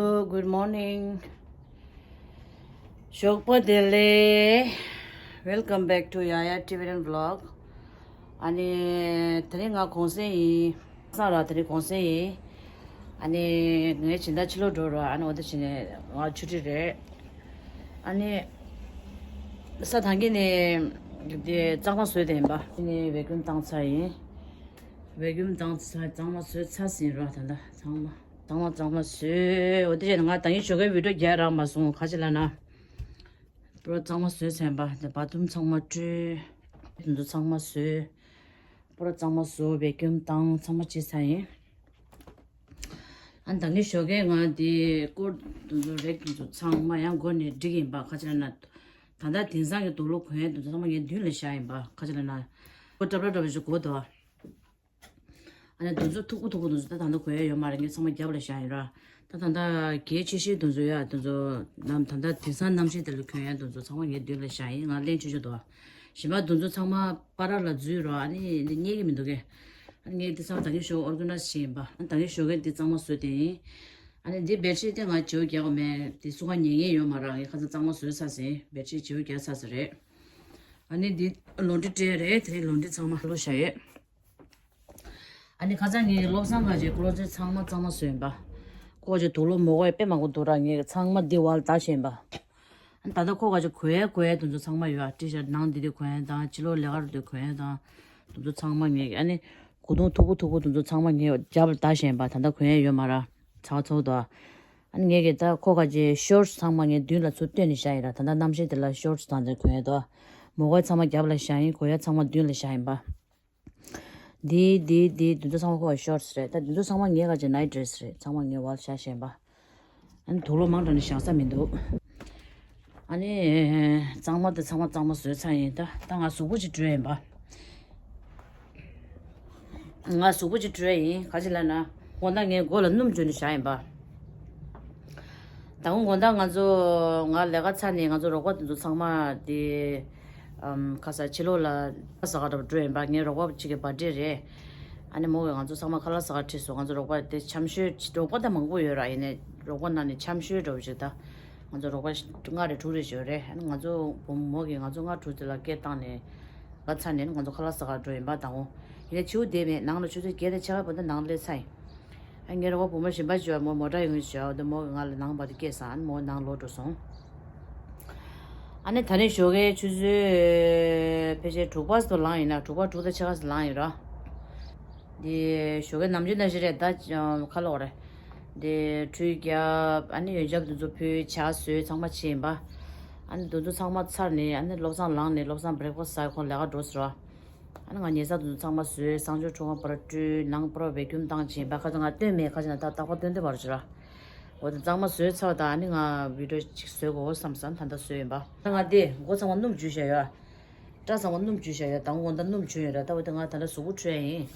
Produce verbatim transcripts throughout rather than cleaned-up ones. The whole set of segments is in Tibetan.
Hello, good morning. ཞོགས་པ་བདེ་ལེགས། Welcome back to Yaya Tibetan Vlog. ཨ་ནི་དེ་རིང་ང་གུང་སེང་ཡིན། སང་ར་དེ་རིང་གུང་སེང་ཡིན། ཨ་ནི་ངའི་སྦྱིན་བདག་ཕྱི་ལོགས་འགྲོ་ར། ཨ་ནི་འོ་དེ་བྱས་ནས་ང་ཆུ་ཊི་རེད། ཨ་ནི་ས་ཐང་གི་ནས་དེ་གཙང་མ་བཟོས་དེ་ཡིན་པ། ཨ་ནི་བེ་ཀུམ་བཏང་ཚར་ཡིན། བེ་ཀུམ་བཏང་ཚར། གཙང་མ་བཟོས་ཚར་ཟིན་ར། ད་ལྟ་ཚང་མ། གཙང་མ་གཙང་མ་བཟོས། འོ་དེ་བྱས་ནས་ང་ད་གིན་ཞོགས་ཀའི་བི་ཌིའོ་རྒྱག་རག་མ་སོང་། ག་ཅི་ལབ་ན། པུ་ར་གཙང་མ་བཟོས་ཚར་ཡིན་པ། དེ་བ་ཐུམ་ཚང་མ་བཀྲུས། དེ་ཚོ་ཚང་མ་བཟོས། པུ་ར་གཙང་མ་བཟོས། བེ་ཀུམ་བཏང་། ཚང་མ་བྱས་ཚར་ཡིན། ཨ་ད་གིན་ཞོགས་ཀའི་ང་དེ་སྐོར་དེ་ཚོ་རེག་དེ་ཚོ་ཚང་མ་ཡང་འགོ་ནས་སྒྲིག་ཡིན་པ། ག་ཅི་ལབ་ན། ད་ལྟ་དེང་སང་གི་དུག་ལོག་གོན་ཡས་དེ་ཚོ་ཚང་མ་ངའི་མདུན་ལ་བཞག་ཡིན་པ། ག་ཅི་ལབ་ན། ཁོ་ཏྲབ་ཏྲབ་ཏྲབ་ཞིག་གོ་དོ། ཨ་ནི་དེ་ཚོ་མཐུག་པོ་མཐུག་པོ་དེ་ཚོ་ད་ད་ལྟ་གོན་ཡས་ཡོད་མ་རེད། ངས་ཚང་མ་རྒྱབ་ལ་བཞག་ཡིན་ར། ད་ད་ལྟ་གལ་ཆེ་ཤོས་དེ་ཚོ་ཡ་དེ་ཚོ་ནམ་ད་ལྟ་དེང་སང་གནམ་གཤིས་དེ་ལ་གོན་ཡས་དེ་ཚོ་ཚང་མ་ངའི་མདུན་ལ་བཞག་ཡིན། ང་ལེན་ཆོག་ཆོག་འདུག། གཞན་པ་དེ་ཚོ་ཚང་མ་པ་ར་ལ་འཛུལ་ར། ཨ་ནི་རྙེད་ཀྱི་མི་འདུག་གས། ཨ་ནི་ངས་དེ་ཚང་མ་ད་གིན་ཞོགས་ཨོར་ག་ནའི་ཛི་བྱས་ཡིན་པ། ཨ་ནི་ད་གིན་ཞོགས་ཀས་དེ་གཙང་མ་བཟོས་དེ་ཡིན། ཨ་ནི་འདི་བེད་ཤིཊ་དེ་ང་བརྗེ་པོ་རྒྱག་གི་མེད། དེ་སུ་ག་ཉན་མཁན་ཡོད་མ་རེད། ངས་ཁ་སང་གཙང་མ་བཟོས་ཚར་ཟིན། བེད་ཤིཊ་བརྗེ་པོ་རྒྱག་ཚར་ཟིན་རེད། ཨ་ནི་འདི་ལོན་ཌི་ཊི་རེད། དེ་ལོན་ཌི་ཚང་མ་ལོག་བཞག་ཡོད། ཨ་ནི་ཁ་སང་ངའི་བློ་བཟང་ཁ་ཅིག་ཀློ་ཛེཊ་ཚང་མ་གཙང་མ་བཟོས་ཡིན་པ། ཁོ་ཅིག་དུག་ལོག་མོ་གོ་ཡ་དཔེ་མང་པོ་འདུག་ར། ངས་ཚང་མ་འདི་བར་ལྟ་བྱས་ཡིན་པ། ཨ་ནི་ད་ལྟ་ཁོ་ཁ་ཅིག་གོན་ཡ་གོན་ཡ་དེ་ཚོ་ཚང་མ་ཡོད། ཨ་ཊི་ཤར་ཊི་ནང་འདི་དེ་གོན་ཡ་དང་། ཕྱི་ལོགས་ལས་ཀ་རུ་དེ་གོན་ཡ་དང་། དེ་ཚོ་ཚང་མ་ངས། ཨ་ནི་གོས་ཐུང་མཐུག་པོ་མཐུག་པོ་དེ་ཚོ་ཚང་མ་ངས་རྒྱབ་ལ་ལྟ་བྱས་ཡིན་པ། ད་ལྟ་གོན་ཡ་ཡོད་མ་ར། ཚ་བ་ཚ་བོ་འདུག། ཨ་ནི་ངས་གི་ད་ཁོ་ཁ་ཅིག་ཤོར་ཊི་ཚང་མ་ངས་མདུན་ལ་ཚུར་བཏོན་ནས་བཞག་ཡིན་ར། ད་ལྟ་གནམ་གཤིས་དེ་ལ་ཤོར་ཊི་དང་དེ་གོན་ཡ་འདུག། མོ་གོ་ཚང་མ་རྒྱབ་ལ་བཞག་ཡིན། གོན་ཡ་ཚང་མ་མདུན་ལ་བཞག་ཡིན་པ། འདི་འདི་འདི་འདི་ཚོ་ཚང་མ་ཁོ་ཤོར་ཊི་རེད། ད་འདི་ཚོ་ཚང་མ་ངའི་ཁ་ཅིག་ནའིཊ་ཌི་རེ་སི་རེད། ཚང་མ་ངའི་བར་བཞག་བཞག་ཡིན་པ། ཨ་ནི་དུག་ལོག་མང་དྲགས་ནས་བཞག་ས་མི་འདུག། ཨ་ནི་གཙང་མ་དེ་ཚང་མ་གཙང་མ་བཟོས་ཚར་ཡིན། ད་ད་ང་གཟུགས་པོ་ཅིག་བཀྲུས་ཡིན་པ། ང་གཟུགས་པོ་ཅིག་བཀྲུས་ཡིན། ག་ཅི་ལབ་ན། དགོང་དག་ངས་མགོ་ལ་སྣུམ་བྱུགས་ནས་བཞག་ཡིན་པ། ད་དགོང་དག་ང་ཚོ་ང་ལས་ཀ་ཚར་ནས་ང་ཚོ་རོགས་པ་དེ་ཚོ་ཚང་མ་དེ་ཨམ་ཁ་ས་ཕྱི་ལོགས་ལ་ཁ་ལག་ཟ་ག་འགྲོ་འགྲོ་ཡིན་པ། ངའི་རོགས་པ་གཅིག་གི་བར་ཌེ་རེད། ཨ་ནི་མོ་གིས་ང་ཚོ་ཚང་མ་ཁ་ལག་ཟ་ག་ཁྲིད་སོང་། ང་ཚོ་རོགས་པ་དེ་འཆམ་ཤོས་རོགས་པ་ད་མང་པོ་ཡོད་ར། ཡིན་ནའི་རོགས་པ་ནང་ནས་འཆམ་ཤོས་འདྲ་བོ་ཞིག་ད། ང་ཚོ་རོགས་པ་ལྔ་རེ་དྲུག་རེ་ཞིག་ཡོད་རེད། ཨ་ནི་ང་ཚོ་བུ་མོ་གིས་ང་ཚོ་ལྔ་དྲུག་དེ་ལ་སྐད་བཏང་ནས་ལ་ཚར་ནས་ང་ཚོ་ཁ་ལག་ཟ་ག་འགྲོ་ཡིན་པ། དང་པོ་ཡིན་ནའི་བྱིའུ་བསྡད་མེད། ནང་ལ་ཆུ་ཚོད་བརྒྱད་དང་ཕྱེད་ཀ་བར་དུ་ནང་སླེབས་ཚར་ཡིན། ཨ་ངའི་རོགས་པ་བུ་མོ་གཞན་པ་ཞིག་ཡོད། མོ་མོ་ཊ་ཡོང་གི་ཞོག་དེ་མོ་གིས་ང་ལ་ནང་བར་དུ་སྐད་བཏང་། ཨ་ནི་མོ་ནང་ལོག་འགྲོ་སོང་། ཨ་ནི་ད་ནི་ཞོགས་ཀའི་ཆུ་ཚོད་ཕལ་ཆེར་དྲུག་པ་ཙམ་ལངས་ཡིན་ན། དྲུག་པ་དྲུག་དང་ཕྱེད་ཀ་ཙམ་ལངས་ཡིན་ར། འདི་ཞོགས་ཀའི་ནམ་རྒྱུན་ནང་བཞིན་རེད། ད་ཁ་ལོག་རེད། འདི་ཁྲུས་རྒྱབ། ཨ་ནི་ཡོན་ཆབ་དེ་ཚོ་ཕུལ། ཇ་བཟོས། ཚང་མ་བྱས་ཡིན་པ། ཨ་ནི་དེ་ཚོ་ཚང་མ་ཚར་ནས་ཨ་ནི་བློ་བཟང་ལངས་ནས་བློ་བཟང་བྷི་རེག་ཕ་སི་ཊི་ཟ། ཁོང་ལས་ཀ་འགྲོ་ཟེར་བ། ཨ་ནི་ང་ཉལ་ས་དེ་ཚོ་ཚང་མ་བཟོས། གསང་སྤྱོད་ཁང་པར་བཀྲུས། ནང་པར་བེ་ཀུམ་བཏང་བྱས་ཡིན་པ། ཁ་ཚ་ང་སྟོན་མེད། ཁ་ཅིག་ན་ད་རྟག་པར་སྟོན་སྟོན་པར་བྱེད་ར། འོ་དེ་གཙང་མ་བཟོས་ཚར་བ་དང་། ཨ་ནི་ང་བི་ཌིའོ་ཅིག་བཟོ་དགོས་བསམ་བསམ་ད་ལྟ་བཟོས་ཡིན་པ། ང་དེ་མགོ་ཚང་མ་སྣུམ་བྱུགས་བཞག་ཡོད། སྐྲ་ཚང་མ་སྣུམ་བྱུགས་བཞག་ཡོད། དང་པོ་དགོང་དག་སྣུམ་བྱུགས་ཡོད་ར། ད་འོ་དེ་ང་ད་ལྟ་གཟུགས་པོ་འཁྲུད་ཡིན།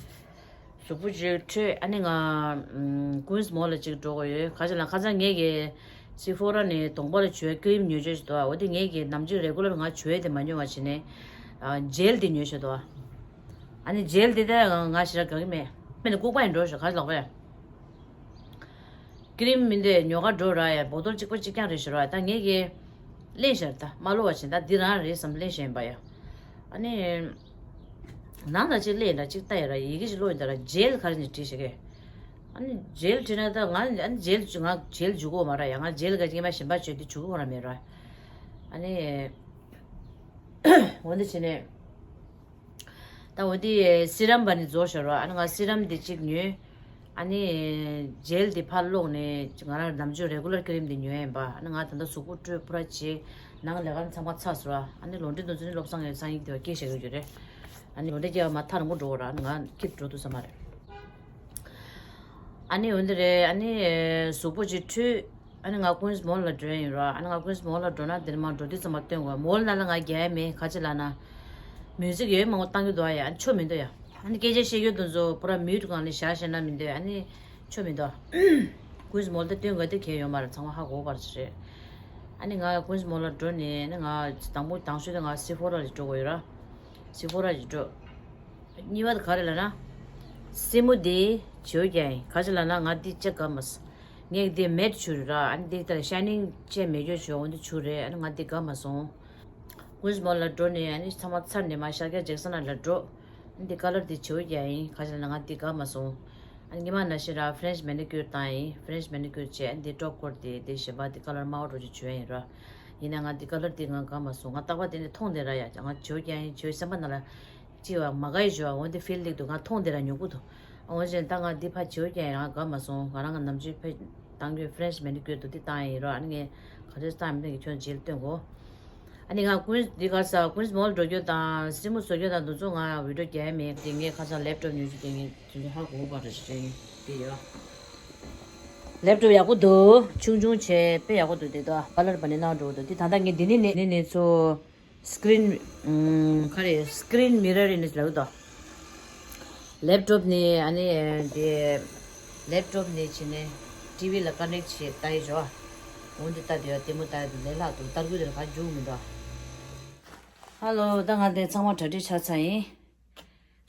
གཟུགས་པོ་ཅིག་འཁྲུད། ཨ་ནི་ང་ཀུན་སི་མོལ་ལ་ཅིག་འགྲོ་དགོས་ཡོད། ག་ཅི་ལ་ཁ་སང་ངས་ཀྱི་སི་ཕོ་ར་ནས་གདོང་པ་ལ་བྱུག་ཡ་ཀི་རིམ་ཉོ་ཆོག་ཞིག་འདུག། འོ་དེ་ངས་ཀྱི་ནམ་རྒྱུན་རེ་གུ་ལར་ང་བྱུག་ཡ་དེ་མ་ཉོ་བ་བྱས་ནས་ཨ་ཇེལ་དེ་ཉོས་ཤག་འདུག། ཨ་ནི་ཇེལ་དེ་ད་ང་ཞེ་དྲག་དགའ་གི་མེད། མེད་ནས་ལྐུགས་པ་ཡིན་འགྲོ་ཞིག་ག་ཅི་ལོག་པས། ཀི་རིམ་མིན་དེ་ཉོ་ག་འགྲོ་ར་ཡ། བོ་ཏོལ་གཅིག་པ་གཅིག་རྐྱང་རེད་ཞུ་ར། ད་ངས་ཀྱི་ལེན་ཤར་ད་མ་ལོ་བ་བྱིན། ད་འདི་རང་རེད་བསམ་ལེན་ཤེས་པ་ཡ། ཨ་ནི་ནང་ལ་གཅིག་ལེན་ར་གཅིག་ལྟ་ཡ་ར། ཡི་གེ་ཞིག་ཀློག་ཡིན་ད་ར། ཇེལ་ག་རེ་ནས་བྲིས་ཤེས་ཀྱི། ཨ་ནི་ཇེལ་བྲིས་ན་ད་ང་ཨ་ནི་ཇེལ་ང་ཇེལ་འཇུག་གོ་མ་ར་ཡ། ང་ཇེལ་ག་ཅིག་མ་གཞན་པ་བྱོས་དེ་འཇུག་གོ་ར་མེད་ར། ཨ་ནི་འོ་འདི་བྱས་ནས། ད་འོ་དེ་སི་རམ་བ་ནི་རྫོགས་ཤོར་བ། ཨ་ནི་ང་སི་རམ་དེ་གཅིག་ཉོས། ཨ་ནི་ཇེལ་དེ་ཕར་སློག་ནས་ང་རང་ནམ་རྒྱུན་རེ་གུ་ལར་ཀི་རིམ་དེ་ཉོས་ཡིན་པ། ཨ་ནི་ང་ད་ལྟ་གཟུགས་པོ་བཀྲུས་པུ་ར་བྱས། ནང་ལས་ཀ་ཚང་མ་ཚར་སོང་བ། ཨ་ནི་ལོ་འདྲི་དུ་ཚོ་ནི་བློ་བཟང་ངའི་སང་ཡིག་དེ་བ་སྐད་བཤད་གི་ཡོད་རེད། ཨ་ནི་ལོ་འདྲི་རྒྱག་མ་ཐར་མོ་འགྲོ་བ་ར། ཨ་ནི་ང་ཁྱིབ་འགྲོ་ཐུབ་ས་མ་རེད། ཨ་ནི་འོན་ཏེ་རེད། ཨ་ནི་གཟུགས་པོ་ཅིག་འཁྲུད། ཨ་ནི་ང་ཀུན་སི་མོལ་ལ་འགྲོ་ཡིན་རོ། ཨ་ནི་ང་ཀུན་སི་མོལ་ལ་འགྲོ་ན་དེར་མ་འགྲོ་དུས་ཙམ་པ་སྟོན་དགོས། མོལ་ནང་ལ་ང་རྒྱག་ཡ་མེད། ག་ཅི་ལབ་ན། མིའུ་ཟིག་ཡོད་མང་པོ་བཏང་གི་འདུག་ཨ་ཡ། ཨ་ནི་ཆོ་མི་འདུག་ཡ། ཨ་ནི་སྐད་ཆ་བཤད་རྒྱུ་དེ་ཚོ་པུ་ར་མིའུ་ཊི་སྒང་ནས་བཞག་བཞག་ན་མི་འདུག་ཡ། ཨ་ནི་ཆོ་མི་འདུག། ཀུན་སི་མོལ་དེ་སྟོན་དགོས་དེ་གལ་ཡོད་མ་རེད། ཚང་མ་ཧ་གོ་བར་ཞིག་རེད། ཨ་ནི་ང་ཀུན་སི་མོལ་ལ་འགྲོ་ནས་ཨ་ནི་ང་དང་པོ་དང་ཤོས་དེ་ང་སི་ཕོ་ར་ལ་འགྲོ་དགོས་ཡོད་ར། སི་ཕོ་ར་ལ་འགྲོ། གཉིས་པ་དེ་ག་རེ་ལབ་ན། སེན་མོ་དེ་བྱོས་རྒྱག་ཡིན། ག་ཅི་ལབ་ན་ང་འདི་ཅི་དགའ་མ་སོང་། ངས་འདི་མེཊ་བྱུགས་རེད་ར། ཨ་ནི་འདི་ལྟར་ཤའི་ནིང་བཅས་མེད་རྒྱུ་བྱུགས། འོ་འདི་བྱུགས་རེད། ཨ་ནི་ང་འདི་དགའ་མ་སོང་། ཀུན་སི་མོལ་ལ་འགྲོ་ནས་ཨ་ནི་ཚང་མ་ཚར་ནས་མར་ཤར་རྒྱག་ཇེག་སན་ལ་འགྲོ། ཨ་ནི་འདི་ཀ་ལར་འདི་བྱུགས་ཡ་ཡིན། ག་ཅི་ལབ་ན་ང་འདི་དགའ་མ་སོང་། ཨ་ནི་སྔོན་མ་ནང་བཞིན་ར་ཕ་རེན་ཆི་མེ་ནི་ཀུར་བཏང་ཡིན། ཕ་རེན་ཆི་མེ་ནི་ཀུར་བྱས། ཨ་ནི་འདི་ཊོབ་ཀོཊ་འདི་འདི་གཞན་པ་འདི་ཀ་ལར་དམར་པོ་འདྲ་ཅིག་བྱུགས་ཡ་ཡིན་ར། ཡིན་ན་ང་འདི་ཀ་ལར་འདི་ང་དགའ་མ་སོང་། ང་རྟག་པར་དེ་འདྲ་མཐོང་བསྡད་ར་ཡ། ང་བྱུགས་ཡ་ཡིན་བྱུགས་སེམས་པ་ནང་ལ། ཅི་བ་མ་དགའ་ཡི་ཞུ་བ། འོ་འདི་ཕིལ་ལེགས་འདུག་ང་མཐོང་དེ་ར་ཉོ་གི་འདུག་འོ་བྱས་ད་ང་འདི་ཕར་བྱེའུ་རྐྱང་རང་དགའ་མ་སོང་། ང་རང་གི་ནམ་རྒྱུན་ཕ་བཏང་རྒྱུ་ཕ་རེན་ཆི་མེ་ནི་ཀུར་འདུག་འདི་བཏང་ཡིན་རོགས། ཨ་ནི་ངས་ག་ཚོད་བཏང་མིན་གྱི་ཁྱོད་རྗེས་ལ་སྟོན་གོ། ཨ་ནི་ང་ཀུན་འདི་ག་ས་ཀུན་མོལ་འགྲོ་རྒྱུ་དང་སི་མོ་བཟོ་རྒྱུ་དང་འདུ་ཚོགས་ང་བི་ཌིའོ་རྒྱག་ཡ་མེད། དེ་ངས་ཁ་སང་ལེབ་ཊོབ་ཉོ་རྒྱུ་དེ་ངས་དུས་ཚོད་ཧ་གོ་བ་རེ་ཞིག་དེ་ཡོད། ལེབ་ཊོབ་ཡག་པོ་འདུག་ཆུང་ཆུང་བྱས་དཔེ་ཡག་པོ་འདུག་དེ་དག་ཀ་ལར་བ་ནི་ནང་འགྲོ་འདུག་དེ་ད་ལྟ་ངས་འདི་ནི་ནི་ནི་ནི་ཚོ། སི་ཀི་རིན། ཨམ། ག་རེ། སི་ཀི་རིན་མི་རར་ཡིན་ནི་ལབ་དོ། ལེབ་ཊོབ་ནི་ཨ་ནི་དེ། ལེབ་ཊོབ་ནི་བྱས་ནས་ཊི་ཝི་ལ་ཀ་ནེག་བྱས་ལྟ་ཡི་འཇོ། འོན་ཏེ་ལྟ་དེ་ཡ་ལྟད་མོ་ལྟ་ཡི་འདུག་ལས་སླ་འདུག་ལྟ་དགོས་དེ་ལ་ག་རྒྱུག་མི་འདུག་ཧ་ལོ། ད་ང་དེ་ཚང་མ་གྲ་སྒྲིག་ཆགས་ཚར་ཡིན།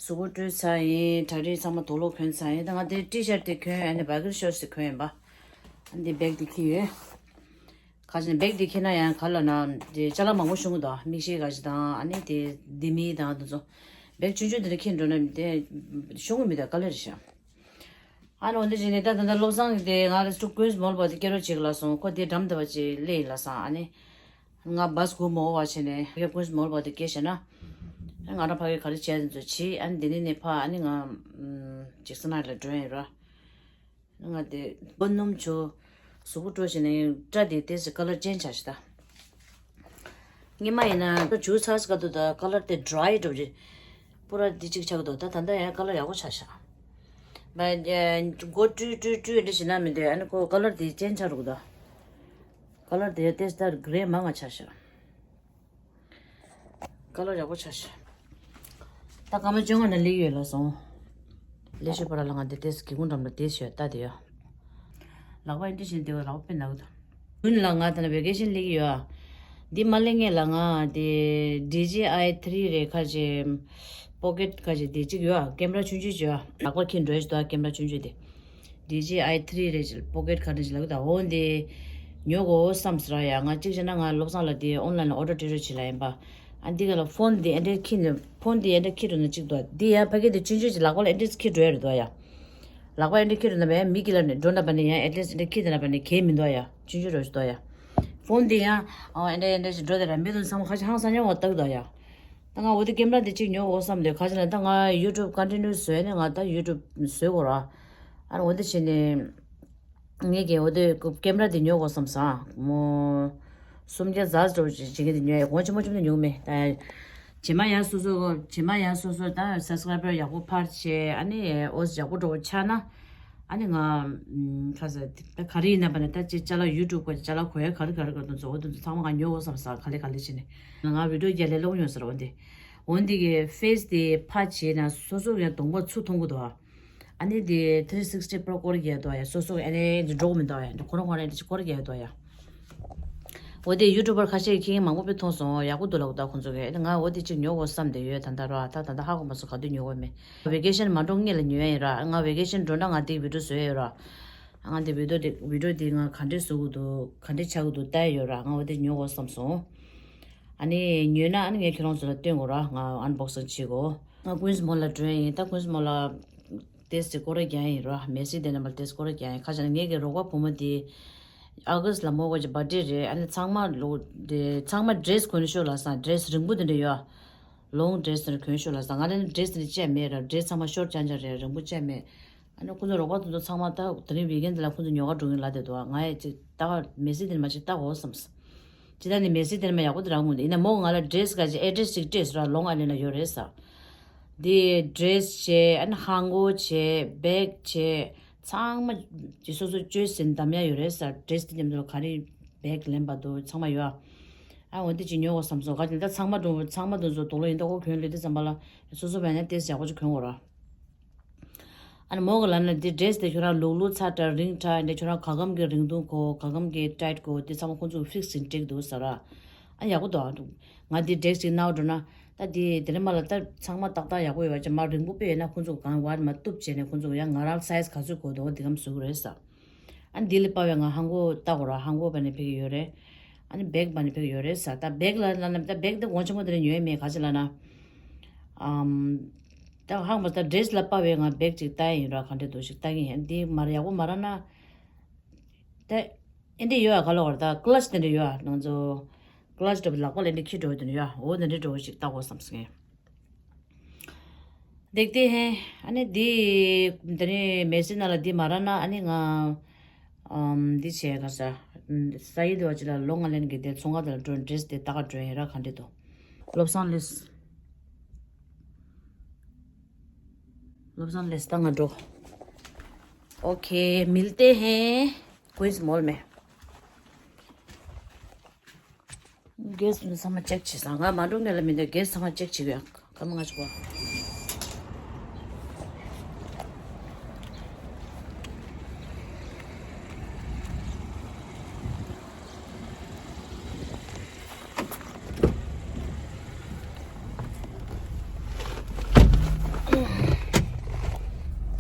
གཟུགས་པོ་བཀྲུས་ཚར་ཡིན། གྲ་སྒྲིག་ཚང་མ་དུག་ལོག་གྱོན་ཚར་ཡིན། ད་ང་དེ་ཊི་ཤར་ཊི་དེ་གྱོན། ཨ་ནི་བྷ་གི་ཤོར་ཊི་དེ་གྱོན་ཡིན་པ། ཨ་ནི་བེག་དེ་འཁྱེར་ཡོད། ཁ་ཅིག་བེག་དེ་འཁྱེར་ན་ཡང་ག་ལ་ན་དེ་ཅ་ལག་མང་པོ་ཤོང་གི་འདུག་མིག་ཤེལ་ག་ཅིག་དང་ཨ་ནི་དེ་ལྡེ་མིག་དང་དེ་ཚོ། བེག་ཆུང་ཆུང་དེ་འདྲ་འཁྱེར་འགྲོ་ན་དེ་ཤོང་གི་མི་འདུག་དཀའ་ལས་རེད་ཤག་ཨ་ནི་འོ་འདི་བྱས་ནས་ད་ད་ལྟ་བློ་བཟང་གི་དེ་ང་ལ་ཅུ་ཀུན་མོལ་བ་དེ་སྐྱེལ་རོགས་བྱེད་གི་ལབ་སོང་། ཁོ་དེ་འགྲམ་དེ་བ་ཅིག་སླེབས་ཡིན་ལབ་སོང་། ཨ་ནི་ང་བྷ་སི་སྒུག་མ་འོ་བ་བྱས་ནས་ཀུན་མོལ་བ་དེ་སྐྱེལ་བྱས་ན། ང་རང་ཕ་གིར་ག་རེ་བྱས་དེ་ཚོ་བྱེད། ཨ་ནི་འདི་ནས་ནས་ཕ་ཨ་ནི་ང་ཇེག་སན་ལ་འགྲོ་ཡིན་ར། ང་དེ་སྒོ་སྣུམ་བྱོ། གཟུགས་པོ་སྤྲོ་བྱས་ནས་སྐྲ་དེ་ཏོག་ཙམ་ཀ་ལར་ཅེན་ཇི་བྱ་ཞིག་ད། སྔོན་མ་ཡིན་ན་ཇུ་ཚ་ཞིག་ག་དུ་ད་ཀ་ལར་དེ་ཌ་རའི་འགྲོ་རེད། པུ་ར་འདི་གཅིག་ཆགས་འདུག་ད་ད་ལྟ་ཡང་ཀ་ལར་ཡག་པོ་ཆགས་ཤག་མ་མགོ་བཀྲུས་བཀྲུས་བཀྲུས་འདྲ་བྱེད་ན་མི་འདོད། ཨ་ནི་ཁོ་ཀ་ལར་དེ་ཅེན་ཇི་ཆགས་འགྲོ་གི་འདུག་ཀ་ལར་དེ་ཏོག་ཙམ་ད་གྷི་རེ་མང་ང་ཆགས་ཤག་ཀ་ལར་ཡག་པོ་ཆགས་ཤག་ད་སྐར་མ་བཅོ་ལྔ་ནང་སླེབས་ཡོད་ལབ་སོང་། ལས་ཤོད་པ་ར་ལ་ང་འདི་ཏོག་ཙམ་སྒེའུ་ཁུང་འགྲམ་ལ་བསྡད་ཤོད་ལྟ་དེ་ཡོད། ལག་པ་འདི་བཞིན་བསྡད་པ་ལག་པ་དཔེ་ན་གི་འདུག་ཀུན་ལ་ང་ད་ནི་ཝེ་ཀེ་ཤན་སླེབས་ཀྱི་ཡོད་ཨ། འདི་མ་སླེབས་སྔོན་ལ་ང་དེ་ཌི་ཇེ་ཨའི་ཐི་རི་རེད། ཁ་ཅིག་པོ་ཀེཊ་ཁ་ཅིག་དེ་གཅིག་ཡོད་ཨ། ཀེམ་ར་ཆུང་ཆུང་ཅིག་ཡོད་ཨ། ལག་པར་འཁྱེར་འགྲོ་ཡ་ཞིག་འདུག་ཨ། ཀེམ་ར་ཆུང་ཆུང་དེ། ཌི་ཇེ་ཨའི་ཐི་རི་རེད། པོ་ཀེཊ་ཁ་ནས་ལབ་ད་འོ་འདི་ཉོ་དགོས་བསམ་ཟེར་ཡ། ང་གཅིག་བྱས་ན་ང་བློ་བཟང་ལ་དེ་ཨོན་ལན་ལ་ཨོ་ཌར་སྤྲད་རོགས་བྱེད་ལ་ཡིན་པ། ཨ་འདི་ག་ལ་ཕོན་འདི་ཨེ་འདྲས་འཁྱེར་ནས་ཕོན་འདི་ཨེ་འདྲས་འཁྱེར་འགྲོ་ན་གཅིག་འདུག་འདི་ཡང་ཕ་གི་དེ་ཆུང་ཆུང་ཅིག་ལག་པ་ལ་ཨེ་འདྲས་འཁྱེར་འགྲོ་ཡ་རེད་འདུག་ཡ། ལག་པ་ཨེ་འདྲས་འཁྱེར་འགྲོ་ན་བས་མི་གི་ལ་ནས་འགྲོ་ན་བ་ནས་ཡང་ཨེ་འདྲས་ཨེ་འདྲས་འཁྱེར་འདྲ་ན་བ་ནས་གས་མི་འདུག་ཡ། ཆུང་ཆུང་རོ་ཞིག་འདུག་ཡ། ཕོན་འདི་ཡང་ཨ་ཨེ་འདྲས་ཨེ་འདྲས་ཞིག་འགྲོ་དེ་ར་མི་དུ་ཚང་མ་ཁ་ཤས་ཧང་སང་ཉོ་བ་ལྟ་གི་འདུག་ཡ། ད་ང་འོ་དེ་ཀེམ་ར་དེ་གཅིག་ཉོ་འོ་བསམ་དེ་ག་ཅི་ལ་ད་ང་ཡུ་ཊུབ་ཀོན་ཊི་ནིའུ་བཟོས་ནས་ང་ད་ཡུ་ཊུབ་བཟོས་གོ་ར། ཨ་ནི་འོ་དེ་བྱས་ནས་ངས་ཀྱི་འོ་དེ་ཀེམ་ར་དེ་ཉོ་དགོས་བསམ་སོང་། མོ་སུམ་བརྒྱ་ཛ་ཛ་འགྲོ་བྱེད་ཀྱི་དེ་ཉོ་ཡ་གོང་ཆེན་མོ་ཆེན་མོ་དེ་ཉོ་གི་མེད། ད་རྗེས་མ་ཡང་སོ་སོ་རྗེས་མ་ཡང་སོ་སོ་ད་སབ་སི་ཀ་རའི་བར་ཡག་པོ་འཕར་བྱས་ཨ་ནི་འོ་ཡག་པོ་འགྲོ་ཆགས་ན་ཨ་ནི་ང་ཁ་ས་ད་ག་རེ་ཡིན་ན་པ་ནི་ད་ཅི་ཅ་ལག་ཡུ་ཊུབ་ག་ཅ་ལག་གོ་ཡ་ག་རེ་ག་རེ་ག་དུ་ཚོ་འོ་དུ་ཚོ་ཚང་མ་ང་ཉོ་དགོས་བསམ་སོང་། ག་ལེ་ག་ལེ་བྱས་ནས་ང་བི་ཌིའོ་རྒྱག་ལས་སློང་ཡོང་ཟེར། འོ་འདི་འོ་འདི་གི་ཕེ་སི་དེ་ཕར་བྱས་ན་སོ་སོ་ཡང་གདོང་པ་ཚུར་མཐོང་གི་འདུག་ཨ་ནི་དེ་ཐི་རི་སིག་སི་ཊི་པོ་རོ་སྐོར་རྒྱག་འདུག་ཡ། སོ་སོ་ཨ་ནི་འདི་འགྲོ་གི་མི་འདུག་ཡ། འདི་ཁོ་རང་ཁོ་རང་འདི་སྐོར་རྒྱག་འདུག་ཡ། འོ་དེ་ཡུ་ཊུབ་པར་ཁ་ཤས་ཁྱེད་མང་པོ་དཔེ་མཐོང་སོང་། ཡག་པོ་འདུག་ལབ་ད་ཁོང་ཚོ་གིས། ཨ་ནི་ང་འོ་དེ་གཅིག་ཉོ་དགོས་བསམ་བསྡད་ཡོད། ད་ལྟ་ར་ད་ད་ལྟ་ཧ་གོ་མ་སོང་། ག་དུས་ཉོ་དགོས་མེད། ཝེ་ཀེ་ཤན་མ་འགྲོ་སྔོན་ལ་ཉོ་ཡ་ཡིན་ར། ང་ཝེ་ཀེ་ཤན་འགྲོ་ན་ང་དེ་བི་ཌིའོ་བཟོ་ཡ་ཡོད་ར། ང་དེ་བི་ཌིའོ་དེ་བི་ཌིའོ་དེ་ང་ག་འདྲས་བཟོ་དགོས་འདུག་ག་འདྲས་ཆགས་ཀྱི་འདུག་ལྟ་ཡ་ཡོད་ར། ང་འོ་དེ་ཉོ་དགོས་བསམ་སོང་། ཨ་ནི་ཉོས་ན་ཨ་ནི་ངས་ཁྱེད་རང་ཚོ་ལ་སྟོན་དགོས་ར། ང་ཨན་བོག་སིང་བྱེད་དགོས། ང་ཀུན་སི་མོལ་ལ་འགྲོ་ཡ་ཡིན། ད་ཀུན་སི་མོལ་ལ་ཏོག་ཙམ་སྐོར་ར་རྒྱག་ཡ་ཡིན་ར། མེ་སི་དེ་ནས་མར་ཏོག་ཙམ་སྐོར་ར་རྒྱག་ཡ་ཡིན། ཁ་ཅིག་ངེད་ཀྱི་རོགས་པ་བུ་མོ་དེ་ཨ་གྷ་སི་ལ་མོ་གོ་ཅི་བར་ཐི་ཌེ་རེད། ཨ་ནི་ཚང་མ་ལོ་དེ་ཚང་མ་ཌི་རེ་སི་གོན་ཤོག་ལབ་སོང་། ཌི་རེ་སི་རིང་པོ་དེ་འདྲ་ཡོད། ལོང་ཌི་རེ་སི་དེ་འདྲ་གོན་ཤོག་ལབ་སོང་། ང་ལ་ནི་ཌི་རེ་སི་དེ་འདྲ་ཅི་ཡང་མེད་ར། ཌི་རེ་སི་ཚང་མ་ཤོར་ཅན་ཅན་རེད། རིང་པོ་ཅི་ཡང་མེད། ཨ་ནི་ཁོ་ཚོ་རོགས་པ་དེ་ཚོ་ཚང་མ་ད་དེ་རིང་ཝིག་ཨེན་དེ་ལ་ཁོ་ཚོ་ཉོ་ག་འགྲོ་གིན་ལབ་བསྡད་འདུག་ང་ཡང་ཅིག་ད་མེ་སི་དེ་ནས་མར་ཅིག་ལྟ་དགོས་བསམས། ཅི་ད་ནི་མེ་སི་དེ་ནས་མར་ཡག་པོ་དེ་རག་མི་འདུག་ཡིན་ན་མོ་གིས་ང་ལ་ཌི་རེ་སི་ག་ཅིག་ཨེ་ཌི་རེ་སི་ཅིག་སྤྲད་སོང་ར། ལོང་ཨའི་ལེན་ལ་ཡོད་རེད་ཟེར། དེ་ཌི་རེ་སི་བྱས། ཨ་ནི་ཧང་གོ་བྱས། བེག་བྱས། ཚང་མ་ཅིག་སོ་སོ་ཅོའི་སི་ཡིན་འདམ་ཡ་ཡོད་རེད་ཟེར། ཌི་རེ་སི་དེ་མཉམ་དུ་ག་རེ་བེག་ལེན་པ་འདུག་ཚང་མ་ཡོད། ཨ་འོ་དེ་ཅིག་ཉོ་དགོས་བསམས་སོང་། ག་ཅིག་ད་ཚང་མ་འགྲོ་ཚང་མ་དེ་ཚོ་དུག་ལོག་ཡིན་ད་ཁོ་གྱོན་ལོས་དེ་ཙམ་པ་ལ་སོ་སོ་བས་ན་ཏོག་ཙམ་ཡག་པོ་ཅིག་གྱོན་དགོས་ར། ཨ་ནི་མོ་གིས་ལབ་ན་འདི་ཌི་རེ་སི་དེ་ཁྱོད་རང་ལུག་ལུག་ཚ་དྲགས་རིང་དྲགས་འདི་ཁྱོད་རང་ག་གམ་གྱི་རིང་ཐུང་གོ་ག་གམ་གྱི་ཊའིཊ་གོ་དེ་ཚང་མ་ཁོང་ཚོས་ཕིག་སི་ཡིན་འགྲིག་འདུག་ཟེར་ར། ཨ་ཡག་པོ་འདུག་ང་འདི་ཌི་རེ་སི་ཅིག་ནའོ་འགྲོ་ན་ད་འདི་དེ་རིང་མ་ལ་ད་ཚང་མ་ཏག་ཏག་ཡག་པོ་ཡོད་པ་ཅིག་མར་རིང་པོ་དཔེ་ཡོད་ན་ཁོང་ཚོ་གང་བར་མ་གཏུབ་བྱས་ནས་ཁོང་ཚོ་ཡང་ང་རང་སའི་ཛི་ག་ཚོད་གོ་འདུག་འདི་གམ་བཟོ་གི་རེད་ཟེར། ཨ་འདི་ལ་དཔའ་བའི་ང་ཧང་གོ་ལྟ་དགོས་ར། ཧང་གོ་བ་ནས་ཕེབས་ཀྱི་ཡོད་རེད། ཨ་ནི་བེག་བ་ནས་ཕེབས་ཀྱི་ཡོད་རེད་ཟེར། ད་བེག་ལ་ལ་ན་ད་བེག་ད་གོང་ཆེན་པོ་དེ་ལ་ཉོས་མེད། ག་ཅི་ལ་ན། ཨམ། ད་ཧང་བ་ད་ཌེ་རེ་སི་ལ་དཔའ་བའི་ང་བེག་ཅིག་ལྟ་ཡིན་ར། ག་འདྲ་འདུག་ཞིག་ལྟ་གི་ཡིན། འདི་མར་ཡག་པོ་མ་རག་ན། ད་ཨེ་འདྲ་ཡོད་ཨ། ག་ལ་བར་ད་ཀི་ལ་ཆི་དེ་འདྲ་ཡོད་ཨ། ང་ཚོ་ཀི་ལ་ཆི་འདྲ་པོ་ལག་པ་ལ་འདི་འཁྱེར་འགྲོ་བའི་དོན་ཡོད་ཨ། འོ་འདི་འདྲ་འགྲོ་བ་ཞིག་ལྟ་དགོས་བསམ་སོང་ངས། འདེགས་ཏེ་ཧེ། ཨ་ནི་འདི་འདི་ནི་མེ་སི་ནང་ལ་འདི་མ་རག་ན་ཨ་ནི་ང་ཨམ་འདི་བྱས་ག་ས་ས་ཡི་དེ་བ་ཅི་ལ་ལོ་ང་ལེན་གི་དེ་ཚོང་ཁང་དེ་ལ་འགྲོ། ཌེ་རེ་སི་དེ་ལྟ་ག་འགྲོ་ཡིན་ར། ག་འདྲ་འདུག་བློ་བཟང་ལགས། བློ་བཟང་ལགས་ད་ང་འགྲོ། ओके, मिलते हैं quince mall में। གེ་སི་ཚང་མ་ཅེག་བྱེད་སོང་། ང་མ་འགྲོ་སྔོན་ལ་མི་འདོད། གེ་སི་ཚང་མ་ཅེག་བྱེད་དགོས། སྐར་མ་ལྔ་བཅུ་གོ།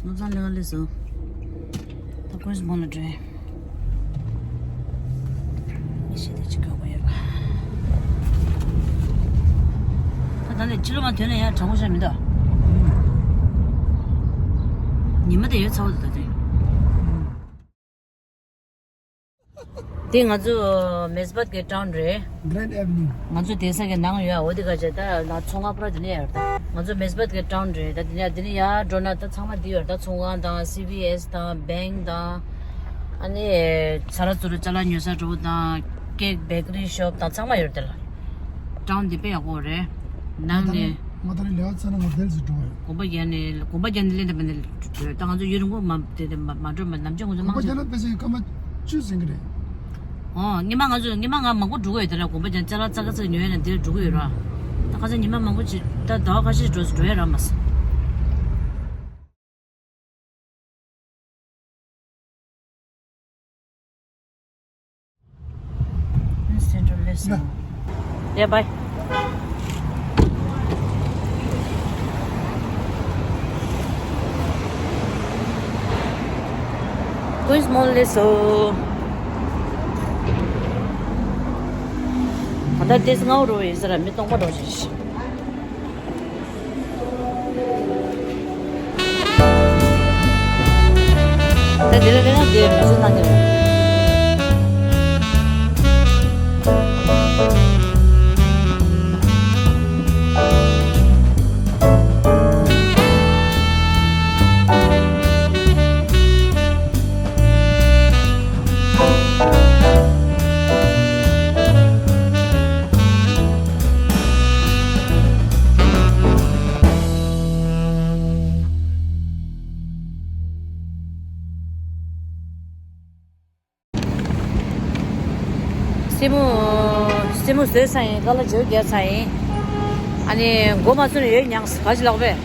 ནོར་བཟང་ལེ་བ་ལེ་སོ། ད་ཀོན་སི་མོ་ལ་འགྲོ། མི་ཤེས་ད་ཅི་ག་བ་ཡོད་པ། ད་ད་ནས་ཕྱི་ལོགས་མ་ཐོན་ན་ཡང་དྲང་པོ་ཤར་མི་འདུག་ཉི་མ་དེ་ཡོད་ཚ་བོ་འདུག་ད་དེ། དེ་ང་ཚོ་མེས་སྦད་ཀྱི་ཊའུན་རེད། Grand Avenue། ང་ཚོ་དེང་སང་གི་ནང་ཡོད། འོ་དེ་ག་ཅེ་ད་ན་ཚོང་ཁང་ཕར་དེ་ནས་ཡོད་ད། ང་ཚོ་མེས་སྦད་ཀྱི་ཊའུན་རེད། ད་དེ་ནས་དེ་ནས་ཡར་འགྲོ་ན་ད་ཚང་མ་འདི་ཡོད་ད། ཚོང་ཁང་དང་སི་བི་ཨེས་དང་བེང་དང་། ཨ་ནི་ཚ་ར་ཚུ་རུ་ཅ་ལག་ཉོ་ས་འགྲོ་དང་། ཀེག་བེ་ཀ་རི་ཤོབ་དང་ཚང་མ་ཡོད་དེ་ལ། ཊའུན་འདི་དཔེ་ཡག་པོ་རེད། ནང་ནས། ང་ད་རེས་ལས་ཀ་ཚར་ན་ང་བེལ་ཟེར་འགྲོ་བ་ཡོད། གོམ་པ་རྒྱག་ནས་གོམ་པ་རྒྱག་ནས་ལེན་ད་མ་ནས་ད་ང་ཚོ་ཡུན་རིང་པོ་མ་དེ་དེ་མ་མ་འགྲོ་མ་ནམ་རྒྱུན་ང་ཚོ་གོམ་པ་མང་ཆེ་རྒྱག་ན་ཕལ་ཆེར་སྐར་མ་བཅུ་ཟིན་གི་རེད། ཨོ་སྔོན་མ་ང་ཚོ་སྔོན་མ་ང་མང་པོ་འགྲོ་གི་ཡོད་དེ་ལ། གོམ་པ་རྒྱག་ཅ་ལག་ཙག་ཙག་ཉོ་ཡ་ན་འདིར་འགྲོ་གི་ཡོད་ར། ད་ཁ་སང་ཉི་མ་མང་པོ་ཅིག་ད་ཟླ་བ་ཁ་ཤས་འགྲོ་འགྲོ་ཡ་ར་མ་སོང་། Central Lesson. Yeah, bye. Queens Mall Lesson. ད་ལྟ་དེ་སྔ་རོ་ཡིན་ཟེར་མི་སྟོང་པ་འགྲོ་བཞིན་ཤི། ད་དེ་ལ་དེ་ན་དེ་མི་ཚེ་གནང་གི་རེད། སེན་མོ། སེན་མོ་བཟོས་ཚར་ཡིན། ཀ་ལ་བྱོས་རྒྱག་ཚར་ཡིན། ཨ་ནི་མགོ་མ་ཚོས་ན་ཡོད་མྱངས་ག་ཅི་ལགས་པས།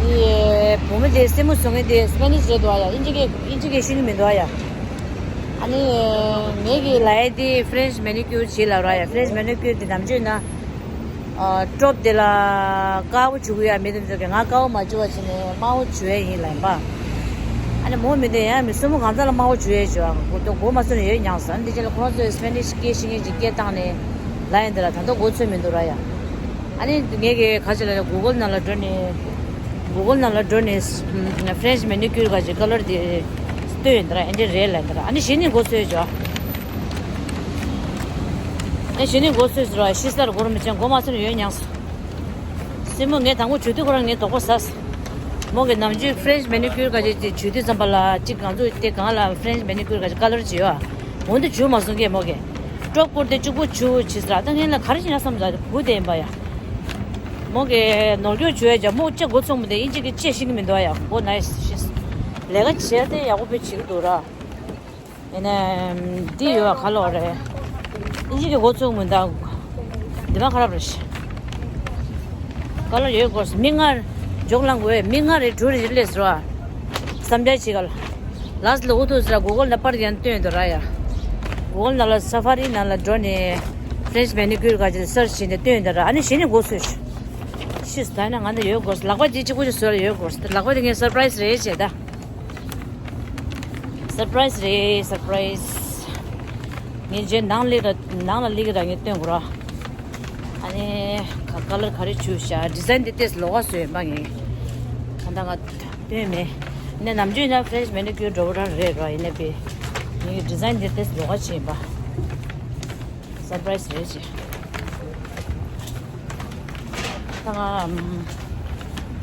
དེ་བུ་མོ་དེ་སེན་མོ་བཟོ་མཁན་དེ་སི་པེ་ནིཤ་རེད་འདུག་ཨ་ཡ། ཨིན་ཇི་སྐད་ཨིན་ཇི་སྐད་ཤེས་ཀྱི་མི་འདུག་ཨ་ཡ། ཨ་ནི་ངེད་ཀྱི་ལ་ཡ་དེ་ཧྥི་རེན་ཆི་མེ་ནི་ཀིའུར་བྱེད་ལབ་ར་ཡ། ཧྥི་རེན་ཆི་མེ་ནི་ཀིའུར་དེ་ནམ་རྒྱུན་ན། ཨ། ཊོབ་དེ་ལ་དཀར་པོ་བྱུག་གི་ཡ། མི་དེ་ཚོ་གི་ང་དཀར་པོ་མ་བྱུག་པ་བྱས་ནས་དམར་པོ་བྱུག་ཡས་ཡིན་ལབ་ཡིན་པ། ཨ་ནི་མོ་མི་དེ་ཡང་མི་སེན་མོ་གང་ཚ་ལ་དམར་པོ་བྱུག་ཡས་བྱུག་ཨ། མགོ་མགོ་མ་ཚོས་ན་ཡོད་མྱངས་ཟེར། ཨ་ནི་དེ་རྗེས་ལ་ཁོ་རང་ཚོས་སི་པེ་ནིཤ་སྐད་ཤེས་མཁན་ཅིག་སྐད་བཏང་ནས་ལབ་ཡིན་དེ་ལ། ད་ལྟ་མགོ་ཚོས་མི་འདུག་ར་ཡ། ཨ་ནི་ངས་གི་ག་ཅི་ལ་གུ་གལ་ནང་ལ་འགྲོ་ནས། གུ་གལ་ནང་ལ་འགྲོ་ནས་ཧྥི་རེན་ཆི་མེ་ནི་ཀིའུར་ག་ཅི་ཀ་ལར་དེ་བཏོན་ཡིན་དེ་ར། ཨེ་འདྲ་རེད་ལབ་ཡིན་དེ་ར། ཨ་ནི་གཞི་ནས་མགོ་ཚོས་བྱུག་ཨ། ཨེ་གཞི་ནས་མགོ་ཚོས་ཟེར་བ་ཤི་ས་ལ་གོ་ར་མི་ཆེན་མགོ་མ་ཚོས་ན་ཡོད་མྱངས་སོང་། སྲིན་མོ་ངས་དང་པོ་བྱུག་དུས་ཁོ་རང་ངས་དོགས་པ་ཟ། མོ་གི་ནམ་རྒྱུན་ཧྥི་རེན་ཆི་མེ་ནི་ཀིའུར་ག་ཅིག་ཅིག་བྱུག་དུས་ཙམ་པ་ལ་ཅིག་ང་ཚོ་དེ་སྒང་ལ་ཧྥི་རེན་ཆི་མེ་ནི་ཀིའུར་ག་ཅིག་ཀ་ལར་བྱེད་ཡོད་ཨ། འོ་འདི་བྱུག་མ་སོང་གས་མོ་གི། ཊོབ་སྐོར་དེ་གཅིག་པོ་བྱུག་བྱས་ཟེར་ཨ། ད་ངས་ལ་ག་རེ་བྱེད་ན་བསམ་ཟ་བུ་དེ་ཡིན་པ་ཡ། མོ་གི་ནོར་སྐྱོར་བྱུག་ཡ་ཅག་མོ་ཅག་མགོ་ཚོས་མི་དེ་ཨིན་ཇི་གི་ཅེས་ཤེས་ཀྱི་མི་འདུག་ཨ་ཡ། མགོ་ནའི་སི་ཤེས། ལས་ཀ་བྱས་ཏེ་ཡག་པོ་དཔེ་བྱེད་ཀྱི་འདུག་ར། ཡིན་ནའི། འདི་ཡོད་ག་ལོག་རེད། ཨིན་ཇི་གི་འགོ་ཚུགས་མི་འདུག་འདི་མ་ཁ་རབ་རེད། ཀ་ལར་ཡོད་དགོས། མིག་སྔར་འཇོག་ལང་དགོས། མིག་སྔར་རེད་འགྲོ་རེད་ལས་ར། བསམ་འཆར་བྱེད་ག་ལ། ལཱས་ལ་འུ་ཐུག་ཟེར་གུ་གལ་ནང་པར་ཡང་བཏོན་འདུག་ར་ཡ། གུ་གལ་ནང་ལ་ས་ཕ་རི་ནང་ལ་འགྲོ་ནས་ཧྥི་རེན་ཆི་མེ་ནི་ཀིའུར་ག་ཅིག་སར་ཆི་བྱས་ནས་བཏོན་འདུག་ར། ཨ་ནི་གཞི་ནས་འགོ་ཚུགས། ཤིས་ད་ན་ང་འདི་ཡོད་དགོས། ལག་པ་འདི་གཅིག་པོ་ཅིག་བཟོས་ལ་ཡོད་དགོས། ལག་པ་འདི་ངའི་སར་པ་རའི་སི་རེད་བྱས་ད། སར་པ་རའི་སི་རེད། སར་པ་རའི་སི། ངས་རྗེས་ནང་ལ་ལ་ནང་ལ་ལི་གི་ར་ངས་སྟོན་དགོས་ར། ཨ་ནི་ཁ་ཁ་ལར་ག་རེ་བྱུགས་ཤག་ཌི་ཛའིན་འདི་ཏོག་ཙམ་ལོགས་ཀ་བཟོས་ཡིན་པ་ངས། ད་ལྟ་ང་སྟོན་མེད། ནས་ནམ་རྒྱུན་ཡིན་ན་ཕེ་རེ་ཤི་མེ་ནི་ཀིའུར་འགྲོ་བ་རང་རེད་ར། ཡིན་ནའི་པི་ངས་ཌི་ཛའིན་འདི་ཏོག་ཙམ་ལོགས་ཀ་བྱས་ཡིན་པ། སར་པ་རའི་སི་རེད་ཅེ། ད་ང་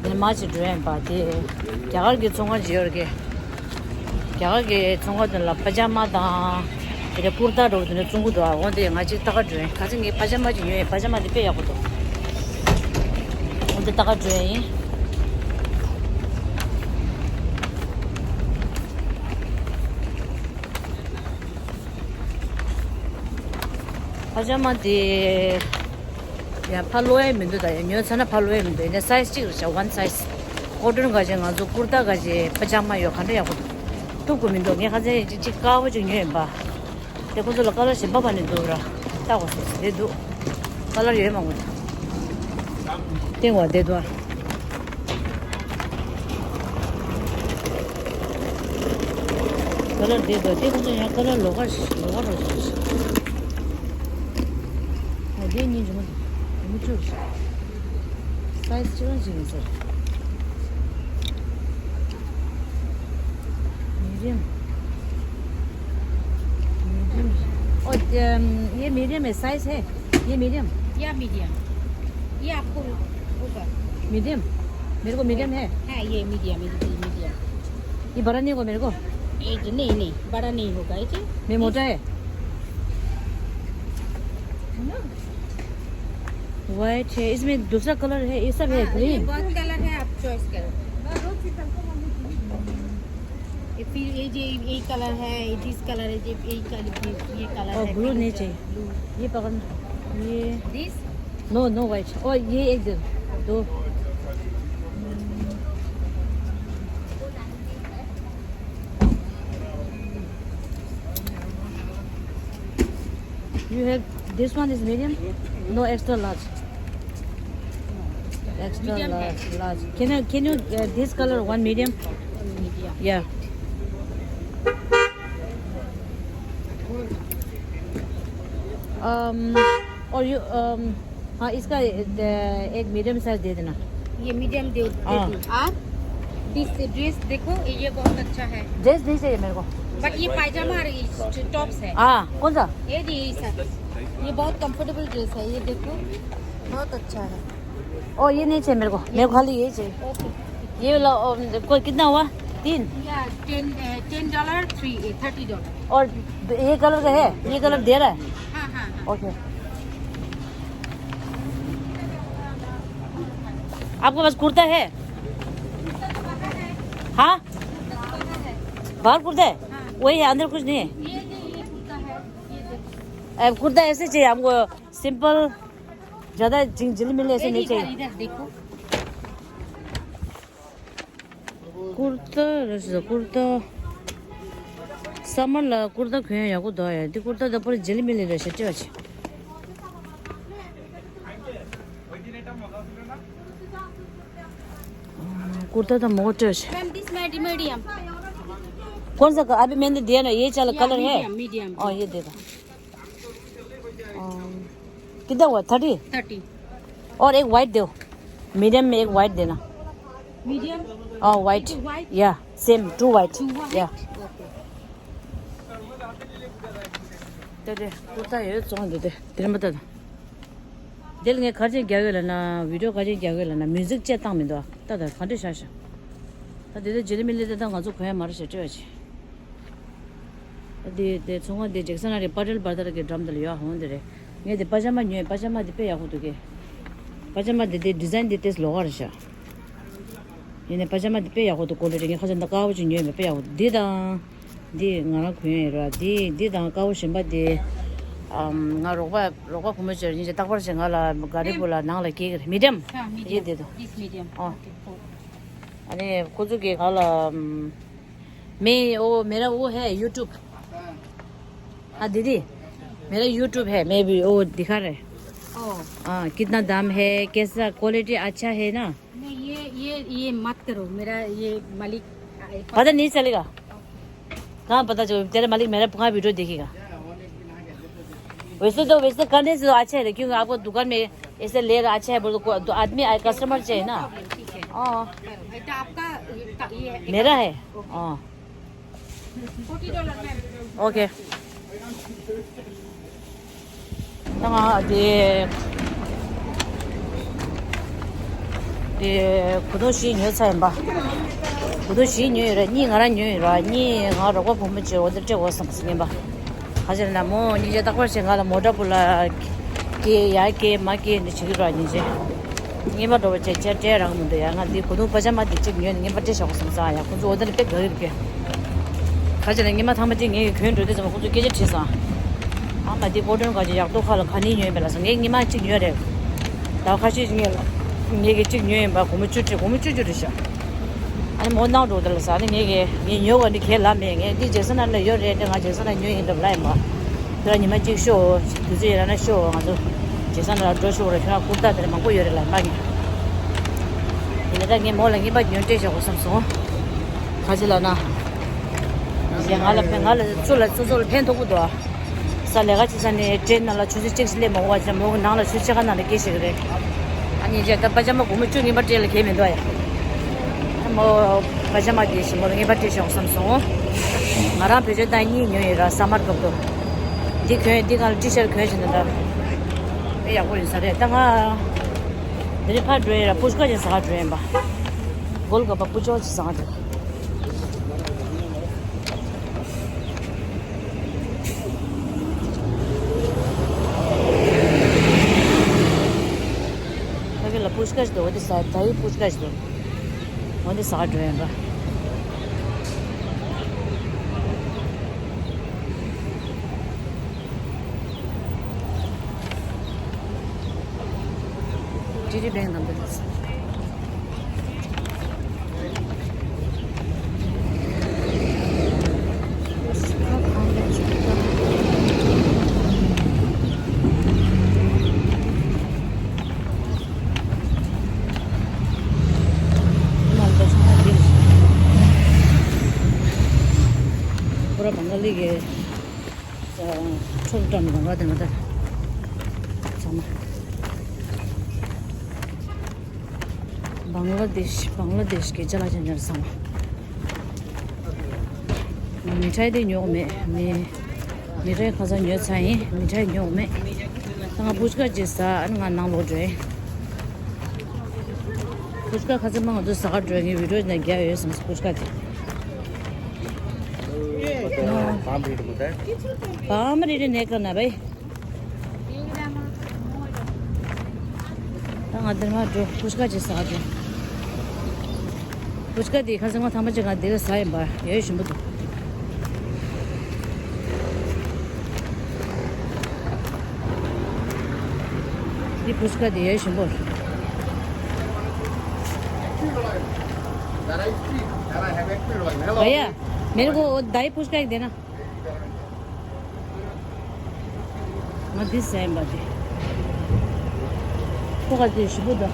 ནས་མ་ཅིག་འགྲོ་ཡིན་པ་དེ། རྒྱ་གར་གྱི་ཚོང་ཁང་ཅིག་ཡོད་རེད་གི། རྒྱ་གར་གྱི་ཚོང་ཁང་དེ་ལ་པ་ཇ་མ་དང་། དེ་ལ་ཀུར་ཏ་འདྲ་བོ་དེ་འདྲ་བཙོང་གི་འདུག་ཨ་འོ་དེ་ང་ཅིག་ལྟ་ག་འགྲོ་ཡིན། ག་ཚོད་ངས་པ་ཇ་མ་ཅིག་ཉོས་ཡིན། པ་ཇ་མ་དེ་དཔེ་ཡག་པོ་འདུག་འོ་དེ་ལྟ་ག་འགྲོ་ཡིན། པ་ཇ་མ་དེ་ཡང་ཕར་ལོག་ཡས་མི་འདུག་ད་ཡང་ཉོས་ཚར་ན་ཕར་ལོག་ཡས་མི་འདུག་ཡིན་ནའི་སའི་ཛི་གཅིག་རེད་ཤག་ཝན་སའི་ཛི། ཀོ་ཊོན་ག་ཅིག་ང་ཚོ་ཀུར་ཏ་ག་ཅིག་པ་ཇ་མ་ཡོད་ག་འདྲ་ཡག་པོ་འདུག་ཐུབ་ཀྱི་མི་འདུག་ངས་ཁ་སང་ཅིག་ཅིག་དཀར་པོ་ཅིག་ཉོས་ཡིན་པ། དེ་ཁོ་ཚོ་ལ་ཀ་ལར་གཞན་པ་པ་ནས་འདུག་ར། ལྟ་དགོས་སོ་སོ་དེ་འདུག་ཀ་ལར་ཡོད་མ་དགོས། སྟེང་བ་བསྡད་དོ། ཀ་ལར་བསྡད་དོ། དེ་ཁོ་ཚོ་ཡང་ཀ་ལར་ལོགས་ཀ་ལོགས་ཀ་རོ་ཞིག་ཨ་དེ་གཉིས་འཇུ་མ་འདུག་འཇུ་མ་བཅུག་ཞིག་སའི་ཛི་གཅིག་རང་ཞིག་ཡིན་ཟེར། མི་རིམ། मीडियम। ओ, अम, ये मीडियम है, साइज है? ये मीडियम? या मीडियम। ये आपको होगा। मीडियम? मेरे को मीडियम है। हाँ, ये मीडियम, ये मीडियम। ये बड़ा नहीं होगा मेरे को? ये जो, नहीं, नहीं, बड़ा नहीं होगा, ये जो मैं मोटा है। है ना? व्हाइट है, इसमें दूसरा कलर है, ये सब है, हाँ, ये ग्रीन। बहुत कलर है, आप चॉइस करो। ये फिर ये जो ये कलर है, ये दिस कलर है, ये, ये कलर, ये, ये कलर और है, ब्लू पिंक नहीं है, चाहिए। ब्लू। ये पकड़, ये दिस? No, no white. और ये एक दे दो। You have, this one is medium? No, extra large. Extra medium large, है। Large. Can you, can you, uh, this color one medium? Medium। Yeah। Um, और यू, um, हाँ, इसका, अ, एक medium size दे देना। ये मीडियम दे, दे हाँ। दूँ। आप दिस ड्रेस देखो, ये बहुत अच्छा है। ड्रेस नहीं चाहिए मेरे को। बट ये पायजामा और ये टॉप्स है। हाँ, कौन सा? ये जी, ये सर, ये बहुत कंफर्टेबल ड्रेस है, ये देखो, बहुत अच्छा है। ओ, ये नहीं चाहिए मेरे को, मेरे को खाली ये चाहिए। ओके। ये वाला, ओ, कोई कितना हुआ? तीन? या, टेन, अ, टेन डॉलर, थ्री, ए, थर्टी डॉलर। और ये कलर का है? ये कलर दे रहा है? हाँ, हाँ, हाँ। ओके। आपके पास कुर्ता है? हाँ, बाहर कुर्ता है। हाँ। वही है, अंदर कुछ नहीं है। ये, ये, ये कुर्ता है, ये देखो। अब कुर्ता ऐसे चाहिए हमको, सिंपल, ज़्यादा झिल-, झिलमिल ऐसे ये नहीं इधर, चाहिए। इधर देखो। कुर्ता रहेछ, कुर्ता। समर ला कुर्ता खुया याको दया। ती कुर्ता त पुरा झिलमिल रहेछ, त्यो छ। कुर्ता त मोटो छ। Ma'am, this medium। कौन सा क-, अभी मैंने दिया ना, ये वाला या, कलर है? Medium, medium. हाँ, ये दे दो। अम, कितना हुआ? थर्टी? थर्टी। और एक वाइट दो। मीडियम में एक वाइट देना। मीडियम? हाँ, वाइट। ये white? Yeah, same, two white. Two white? Yeah. Okay. ཏེ་ཏེ་ཀུར་ཏ་ཡོད་བཙོང་འདུག་ཏེ་དེ་རིམ་པ་ཏ་ཏ། དེ་ལ་ངས་ག་རེ་བྱས་རྒྱག་གི་ལབ་ན། བི་ཌིའོ་ག་རེ་བྱས་རྒྱག་གི་ལབ་ན། མིའུ་ཟིག་ཅིག་བཏང་མི་འདུག་ཏ་ཏ་ག་འདྲ་བྱས་བྱས། ད་དེ་ཚོ་ཇི་ལི་མི་ལི་དེ་ད་ང་ཚོ་གོན་ཡ་མ་རེད་ཟེར་སྤྲད་པ་བྱས། ད་དེ་དེ་ཚོང་ཁང་དེ་ཇེག་སན་ལ་རེད། པ་ཊེལ་བར་དར་གྱི་འགྲམ་དེ་ལ་ཡོད། འོང་དེ་རེད། ངས་དེ་པ་ཇ་མ་ཉོས། པ་ཇ་མ་དེ་དཔེ་ཡག་པོ་འདུག་གས། པ་ཇ་མ་དེ་དེ་ཌི་ཛའིན་དེ་ཏོག་ཙམ་ལོགས་ཀ་རེད་ཤག་ཡིན་ནའི་པ་ཇ་མ་དེ་དཔེ་ཡག་པོ་འདུག་ཀོ་ལི་ཊི། ངས་ཁ་སང་ད་དཀར་པོ་ཅིག་ཉོས་མེད། དཔེ་ཡག་པོ་འདུག་འདི་དང་། འདི་ང་རང་གོན་ཡ་ཡོད་ར། འདི་འདི་དང་དཀར་པོ་གཞན་པ་དེ། ཨམ། ང་རོགས་པ་རོགས་པ་བུ་མོ་ཅིག་ཡིན་ཅིག་རྟག་པར་ཅིག་ང་ལ་ག་རེ་བུ་ལ་ནང་ལ་སྐྱེལ་གི་རེད། མི་ཌི་ཡམ། ཡེ་འདི་དང་། This medium། ཨོ། Okay, cool। ཨ་ནི་ཁོ་ཚོ་གིས་ང་ལ། ཨམ། मैं, वो, मेरा वो है YouTube। हाँ दीदी, मेरा YouTube है, मैं भी वो दिखा रहे। ओ। हाँ, कितना दाम है, कैसा क्वालिटी अच्छा है ना? नहीं, ये, ये, ये मत करो, मेरा ये मालिक, आ, पता नहीं चलेगा। कहाँ पता चला? तेरे मालिक मेरा, कहाँ वीडियो देखेगा? वैसे तो, वैसे करने से तो अच्छा है, क्योंकि आपको दुकान में ऐसे ले रहा अच्छा है बोल तो को-, तो आदमी आए, कस्टमर चाहिए ना। हाँ। बेटा, आपका ये है। मेरा है। हाँ। फोर्टी डॉलर में। ओके। ད་ང་དེ་དེ་གོས་ཐུང་བཞི་ཉོས་ཚར་ཡིན་པ། གོས་ཐུང་བཞི་ཉོས་ཡོད་ར། གཉིས་ང་རང་ཉོས་ཡོད་ར། གཉིས་ང་རོགས་པ་བུ་མོ་ཅིག་འོ་དེ་སྤྲད་དགོས་བསམ་སོང་ངན་པ། ག་ཅི་ལབ་ན་མོ་སྙིང་རྗེ་རྟག་པར་བྱས་ང་ལ་མོ་ཊ་པུ་ལ་སྐྱེལ་ཡ་སྐྱེལ་མ་སྐྱེལ་འདི་བྱེད་ཀྱི་ར། སྙིང་རྗེ་ངན་པ་འགྲོ་བ་བྱས་བྱས་སྤྲད་རང་མི་འདུག་ཡ། ང་འདི་གོས་ཐུང་པ་ཇ་མ་འདི་གཅིག་ཉོས་ནས་ངན་པ་སྤྲད་བཞག་དགོས་བསམ་སོང་ཡ། ཁོང་ཚོ་འོ་དེ་ལ་དཔེ་དགའ་གི་འདུག་གས། ག་ཅི་ལ་ཉི་མ་ཐང་པ་དེ་ངས་གྱོན་འགྲོ་དུས་ཙམ་ཁོང་ཚོ་སྐད་ཆ་དྲིས་སོང་། ཨ་མ་དེ་པོ་ཏོན་ག་ཅི་ཡག་ཏོ་ཁ་ལ་ག་ནས་ཉོས་ཡིན་པས་ལབ་སོང་། ངས་ཉི་མ་གཅིག་ཉོས་རེད། ཟླ་བ་ཁ་ཤས་ངས་ངས་ཀྱི་གཅིག་ཉོས་ཡིན་པ། སྒོར་མོ་བཅུ་ཁྲི་སྒོར་མོ་བཅུ་བཅུ་རེད་ཤག་ཨ་ནི་མོ་ནང་འགྲོ་དེ་ལ་ཟ་ནི་ངས་ཀྱི་ངས་ཉོ་བ་འདི་ཁས་ལ་མེད། ངས་འདི་ཇེ་སན་ལ་ཡོད་རེད། འདི་ང་ཇེ་སན་ལ་ཉོས་ཡིན་འདྲ་ལབ་ཡིན་པ། དེ་ལ་ཉི་མ་གཅིག་ཤོག་དུས་ཚོད་ཡོད་ན་ཤོག་ང་ཚོ་ཇེ་སན་ལ་འགྲོ་ཤོག་རེད། ཁྱོད་རང་ཀུར་ཏ་དེ་ལ་མང་པོ་ཡོད་རེད་ལབ་ཡིན་པ་ངས། དེ་ནས་ད་ངས་མོ་ལ་ངེས་པར་ཉོན་སྤྲད་བཞག་དགོས་བསམ་སོང་། ག་ཅི་ལབ་ན། ཡ་ང་ལ་ཕན་ང་ལ་སུ་ལ་སོ་སོ་ལ་ཕན་ཐོགས་པོ་འདུག་ཨ། ས་ལས་ཀ་བྱེད་ས་ནས་ཏྲེན་ནང་ལ་ཆུ་ཚོད་གཅིག་ཙམ་སླེབས་མ་དགོས་པ་ཅིག་ལ་མོ་གི་ནང་ལ་ཆུ་ཚོད་ཕྱེད་ཀ་ནང་ལ་སྐྱེལ་བྱེད་ཀྱི་རེད། ཨ་ནི་རྗེས་ད་པ་ཇ་མ་སྒོར་མོ་བཅུ་ངེས་པར་སྤྲད་ལ་གལ་མི་འདུག་ཨ་ཡ། ཨ་མོ་པ་ཇ་མ་དེ་ཞིམ་པོ་ལ་ངེས་པར་སྤྲད་བཞག་དགོས་བསམ་སོང་། ང་རང་བེད་སྤྱོད་བཏང་གཉིས་ཉོས་ཡོད་ར། ས་མར་སྐབས་དུ། འདི་གྱོན་འདི་གང་ལ་ཊི་ཤར་གྱོན་བྱས་ནས་འདྲ། དཔེ་ཡག་པོ་ཡིན་ས་རེད། ད་ང་འདི་ནས་ཕར་འགྲོ་ཡིན་ར། པུས་ཀ་ཅིག་ཟ་ག་འགྲོ་ཡིན་པ། གོལ་ག་པ་པུ་ཅོ་ཅིག་ཟ་ག་འགྲོ། ཕ་གི་ལ་པུས་ཀ་ཅིག་འདུག་འོ་དེ་ཟ། ད་ཡི་པུས་ཀ་ཅིག་འདུག་འོ་དེ་ཟ་ག་འགྲོ་ཡིན་པ། ཊི་ཌི་བེང་ནང་དུ་སླེབས་སོང་། ཁོ་ར་བང་ག་ལི་གི་ཁྲོམ་བཀྲམ་གང་ག་དེ་ང་ད་ཚང་མ་བང་ལ་དེཤ་བང་ལ་དེཤ་གི་ཅ་ལག་ཅན་ཅན་ཚང་མ། མི་ཐའི་དེ་ཉོ་མེད། མི་མི་ཐའི་ཁ་སང་ཉོས་ཚར་ཡིན། མི་ཐའི་ཉོ་མེད། ད་ང་པུས་ཀ་ཅིག་ཟ། ཨ་ནི་ང་ནང་ལོག་འགྲོ་ཡིན། པུས་ཀ་ཁ་སང་མ་ང་ཚོ་ཟ་ག་འགྲོ་ཡིན། ངའི་བི་ཌིའོ་ནང་རྒྱག་ཡོད་བསམ་སོང་པུས་ཀ་དེ། पाम रेट होता है। पाम रेट नहीं करना भाई। ད་ང་འདིར་མར་འགྲོ། པུས་ཀ་ཅིག་ཟ་འགྲོ། པུས་ཀ་དེ་ཁ་སང་ང་ཐང་པ་ཅིག་ང་འདིར་ཟ་ཡིན་པ། ཡོད་ཞིམ་པོ་འདུག་འདི་པུས་ཀ་དེ་ཡོད་ཞིམ་པོ། भैया, मेरे को वो दाई पुचका एक देना। ང་འདི་ཟ་ཡིན་པ་དེ། ཁོ་ག་དེ་ཞིམ་པོ་འདུག་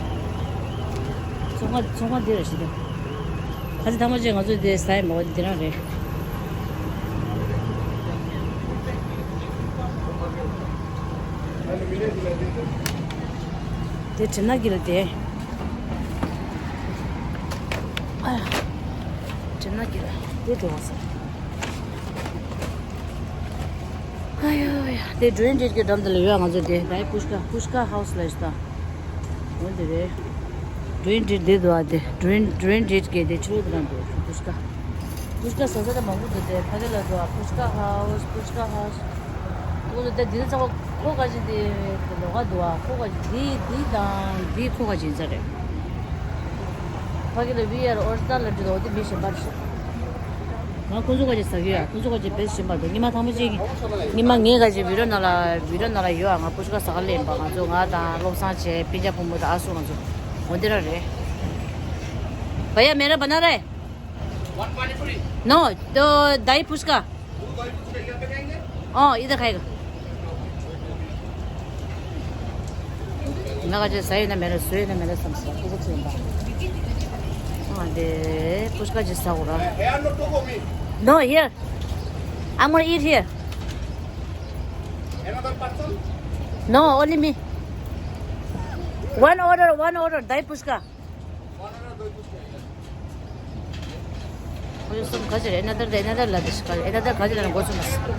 ཚོང་ཁང་ཚོང་ཁང་འདི་ར་ཞིག་འདུག་ཁ་ཚ་ཐང་མ་ཅན་ང་ཚོ་འདི་ཟ་ཡིན་པ་འདི་རང་རེད། དེ་དྲི་ན་གི་ལ་དེ། ཨ་ཡ། དྲི་ན་གི་ལ་དེ་འགྲོ་བ་ཟ། ཨ་ཡོ་ཡ། དེ་ཌུ་ཨེན་ཌི་ཨེཊ་གི་འགྲམ་དེ་ལ་ཡོད། ང་ཚོ་དེ་ད་པུས་ཀ་པུས་ཀ་ཧའུ་སི་ལ་ཞིག་ད། འོ་དེ་རེད། ཌུ་ཨེན་ཌི་ཨེཊ་དེ་འདུག་ཨ། དེ་ཌུ་ཨེན་ཌུ་ཨེན་ཌི་ཨེཊ་གི་དེ་ཕྱི་ལོགས་དེ་རང་འདུག་པུས་ཀ་པུས་ཀ་ཟ་ས་དེ་མང་པོ་འདུག་དེ་ཕ་གི་ལ་འདུག་ཨ། པུས་ཀ་ཧའུ་སི། པུས་ཀ་ཧའུ་སི། འོ་དེ་དེ་ཚ་བ་ཁོ་ག་ཅི་དེ་ལོགས་ཀ་འདུག་ཨ། ཁོ་ག་ཅི་དེ་དེ་དང་དེ་ཁོ་ག་ཅི་ཡིན་ས་རེད། ཕ་གི་ལ་བི་ཨར་ཨོ་རི་ཇི་ནལ་ལ་འདྲི་དོ་དེ་མི་གཞན་པ་རེད། ང་ཁོང་ཚོ་ག་ཅིག་ཟ་གི་ཡོད། ཁོང་ཚོ་ག་ཅིག་བེད་ཤེས་མ་འདུག་ཉི་མ་ཐང་པོ་ཅིག་ཉི་མ་ངས་ག་ཅིག་བི་ཌིའོ་ནང་ལ་བི་ཌིའོ་ནང་ལ་ཡོད་ཨ། ང་པུས་ཀ་ཟ་ག་སླེབས་པ། ང་ཚོ་ང་དང་བློ་བཟང་བྱས་སྤུན་ཀྱག་བུ་མོ་དང་ཨ་སུ་ང་ཚོ་འོ་འདི་རང་རེད། भैया, मेरा बना रहा है? नो, तो दाई पुचका। हाँ, इधर खाएगा। ང་ག་ཅིག་ཟ་ཡོད་ན་མེད་ན་ཟོས་ཡོད་ན་མེད་ན་བསམ་སོང་། ཁོ་ཁོ་ཚོ་ཡིན་པ། ཨ་དེ་པུས་ཀ་ཅིག་ཟ་དགོས་ར། No, here. I'm gonna eat here. Another person? No, only me. One order, one order, dai puchka. ཁོ་ཚོ་གསུམ་ག་ཅི་རེད། ཨེ་ན་དར་དང་ཨེ་ན་དར་ལ་དེ་ཤི་ག་ཨེ་ན་དར་ག་ཅི་ལ་ན་འགོ་ཚུགས་མ་སོང་།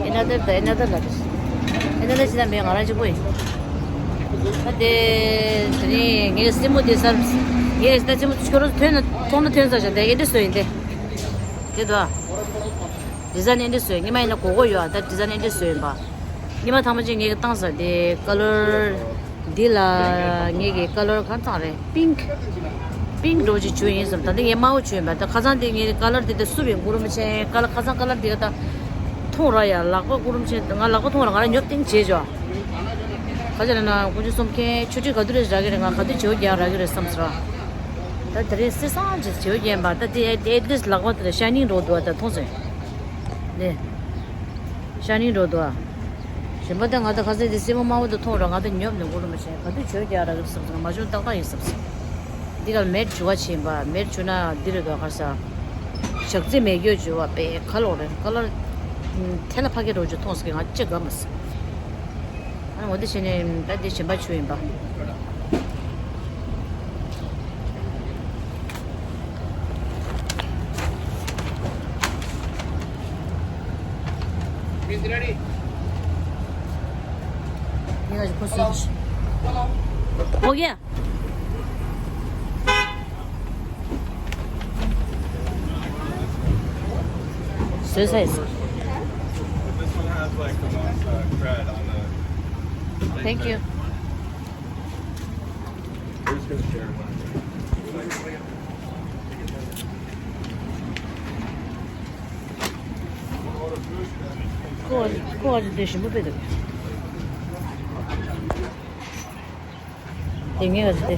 ཨེ་ན་དར་དང་ཨེ་ན་དར་ལ་དེ་ཤི། ཨེ་ན་དར་ཅི་ལ་མེད། ང་རང་གཅིག་པོ་ཡིན། ད་དེ་དེ་ནི་ངའི་སེམས་པོ་དེ་སར་ངས་ད་སེམས་པོ་ཁྱོད་རང་ཐོན་ན་མཐོང་ན་ཐོན་ས་བྱ་དེ་ཨེ་འདྲ་བཟོས་ཡིན་ཏེ། དེ་དོ། ཌི་ཛའིན་ཨེ་འདྲ་བཟོས། སྔོན་མ་ཡིན་ན་གོ་གོ་ཡོད་ཨ། ད་ཌི་ཛའིན་ཨེ་འདྲ་བཟོས་ཡིན་པ། སྔོན་མ་ཐང་མ་ཅིག་ངས་ཀྱི་བཏང་ས་དེ་ཀ་ལར་འདི་ལ་ངས་ཀྱི་ཀ་ལར་གང་བཏང་རེད། པིང་ཀི། པིང་ཀི་འདྲ་བོ་ཅིག་བྱུགས་ཡིན་བསམ། ད་ལྟ་ངས་དམར་པོ་བྱུགས་ཡིན་པ། ད་ཁ་སང་དེ་ངས་ཀ་ལར་དེ་དེ་བསུབས་ཡིན། གུ་རུ་མི་ཆེན་ཀ་ལར་ཁ་སང་ཀ་ལར་དེ་ག་ད་མཐོང་ར་ཡ། ལག་པ་གུ་རུ་མི་ཆེན་ང་ལག་པ་མཐོང་ར། ང་རང་ཉོབ་ཏིང་བྱས་བྱོ། ག་ཅི་ལ་ན་དཀོན་མཆོག་གསུམ་མཁྱེན། ཆུ་ཁྲི་ག་དུས་རེ་རག་གི་རེད། ང་ག་དུས་བྱེའུ་རྒྱག་རག་གི་རེད་བསམ་སོང་། ད་དེ་རིང་སེ་སང་ཅིག་བྱེའུ་རྒྱག་པ། ད་དེ་ཨེ་ཨེ་ཏིས་ལག་པ་དེ་ཤ་ཉིང་འགྲོ་འདུག་ད་མཐོང་སོང་། ནས་ཤ་ཉིང་འགྲོ་འདུག་ཨ། གཞན་པ་ད་ང་ད་ཁ་སང་དེ་སེན་མོ་དམར་པོ་དེ་མཐོང་ར། ང་ད་ཉོབ་ནས་གུ་རུ་མི་ཆེན་ག་དུས་བྱེའུ་རྒྱག་རག་གི་རེད་བསམ་སོང་། ང་མ་བྱུང་ཏག་ཏག་ཡིན་བསམ་སོང་། འདི་ག་མེད་བྱུ་བ་ཆེན་པ་མེད་བྱུ་ན་འདི་རེད་དོ། ག་ས་ཞག་རྩི་མེད་རྒྱུ་བྱུ་བ་པའི་ཁ་ལོག་རེད། ཁ་ལོག་ཐལ་ལ་ཕ་གི་རོ་ཅུ་མཐོང་སོང་། ང་ཅི་དགའ་མ་སོང་། ཨ་ནི་འོ་དེ་བྱས་ནས་ད་དེ་གཞན་པ་ཆུ་ཡིན་པ། ངས་ཁོ་སུ་ཨོ་ཡ། བཟོས་ཚར་ཡིན། This one has, like, the most, uh, bread on the Thank you. We're just gonna share one. ཁོ་ཁོ་འདི་ཞིམ་པོ་དཔེ་འདུག་དེ་ངས་ག་ཚོད་དེ།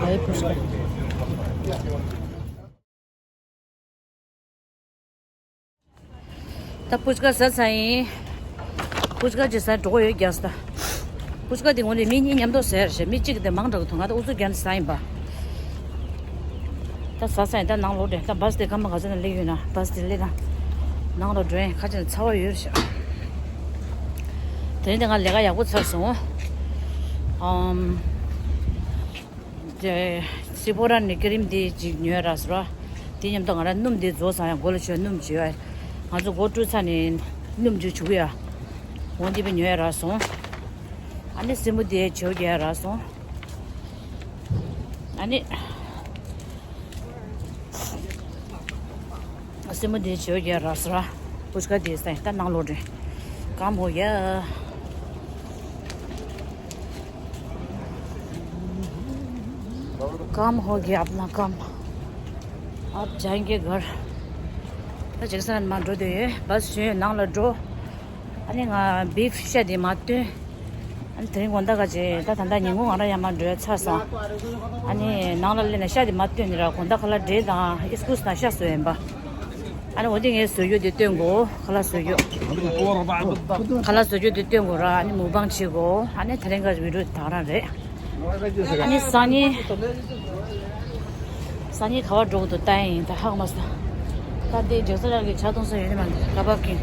ཨའི་ཕུ་ཤ་ཀ། ད་ཕུ་ཤ་ཀ་ཟ་ཚར་ཡིན། ཕུ་ཤ་ཀ་ཅིག་ཟ་འགྲོ་གི་ཡོད་རྒྱག་ས། ད་ཕུ་ཤ་ཀ་དེ་ངོ་ནས་མི་གཉིས་མཉམ་དུ་ཟ་ཡ་རེད། མི་གཅིག་གིས་དེ་མང་དྲགས་འདུག་ང་ད་ཨུ་ཚུགས་རྒྱག་ནས་ཟ་ཡིན་པ། ད་ཟ་ས་ཡིན། ད་ནང་ལོག་དེ་ད་བཱས་དེ་སྐར་མ་ག་ཚོད་ནས་སླེབས་ཡོད་ན། བཱས་དེ་སླེབས་ན་ནང་ལ་འགྲོ་ཡིན། ཁ་ཆེ་ན་ཚ་བ་ཡོད་རེད་ཤག་དེ་རིང་དེ་ང་ལས་ཀ་ཡག་པོ་ཚར་སོང་། ཨམ། དེ་སི་ཕོ་ར་ནས་ཀི་རིམ་དེ་ཅིག་ཉོས་རག་སོང་ར། དེ་མཉམ་དུ་ང་རང་སྣུམ་དེ་རྫོགས་སོང་ཡང་། མགོ་ལ་བྱོས་སྣུམ་བྱོས། ང་ཚོ་སྒོ་བཀྲུས་ཚར་ནས་སྣུམ་ཅིག་བྱུག་ཡ། འོ་དེ་བས་ཉོས་ཡ་རག་སོང་། ཨ་ནི་སྲིན་པོ་དེ་བྱེའུ་རྒྱག་ཡ་རག་སོང་། ཨ་ནི། སྲིན་མོ་དེ་བྱེའུ་རྒྱག་རག་སོང་ར། ཕུ་ཤ་ཀ་དེ་ཟ་ཡིན། ད་ནང་ལོག་འགྲོ་ཡིན། ཀམ་ཧོ་གྷྱ། ཀམ་ཧོ་གྷྱ། ཨབ་ན་ཀམ། ཨབ་ཇཱ་ཡེང་གྷེ་གྷར། ད་ཇེག་སན་མར་འགྲོ་འདོད་ཡོད། བཱས་ཞོན་ནང་ལ་འགྲོ། ཨ་ནི་ང་བིབ་ཤ་དེ་མར་བཏོན། ཨ་ནི་དེ་རིང་དགོང་དག་ག་ཅེ་ད་ད་ལྟ་ཉིན་གུང་ང་རང་ཡར་མར་འགྲོ་ཡ་ཚར་སོང་། ཨ་ནི་ནང་ལ་སླེབས་ནས་ཤ་དེ་མར་བཏོན་ནི་ར། དགོང་དག་ཁ་ལག་འབྲས་དང་ཨིས་ཀུས་དང་ཤ་བཟོས་ཡིན་པ། ཨ་ནི་འོ་དེ་ངས་བཟོ་རྒྱུ་དེ་སྟོན་དགོས། ཁ་ལག་བཟོ་རྒྱུ། ཁ་ལག་བཟོ་རྒྱུ་དེ་སྟོན་དགོས་ར། ཨ་ནི་མུག་བང་བྱེད་དགོས། ཨ་ནི་དེ་རིང་ག་བི་ཌིའོ་དེ་ད་རང་རེད། ཨ་ནི་སང་ཉིན། སང་ཉིན་ག་པར་འགྲོ་གི་འདུག་ལྟ་ཡིན། ད་ཧ་གོ་མ་སོང་། ད་འདི་ཇེག་སན་ལགས་ཀྱི་ཇ་འཐུང་ས་ཡོད་ནི་མ་འདུག་ཀ་བབ་ཀིང་།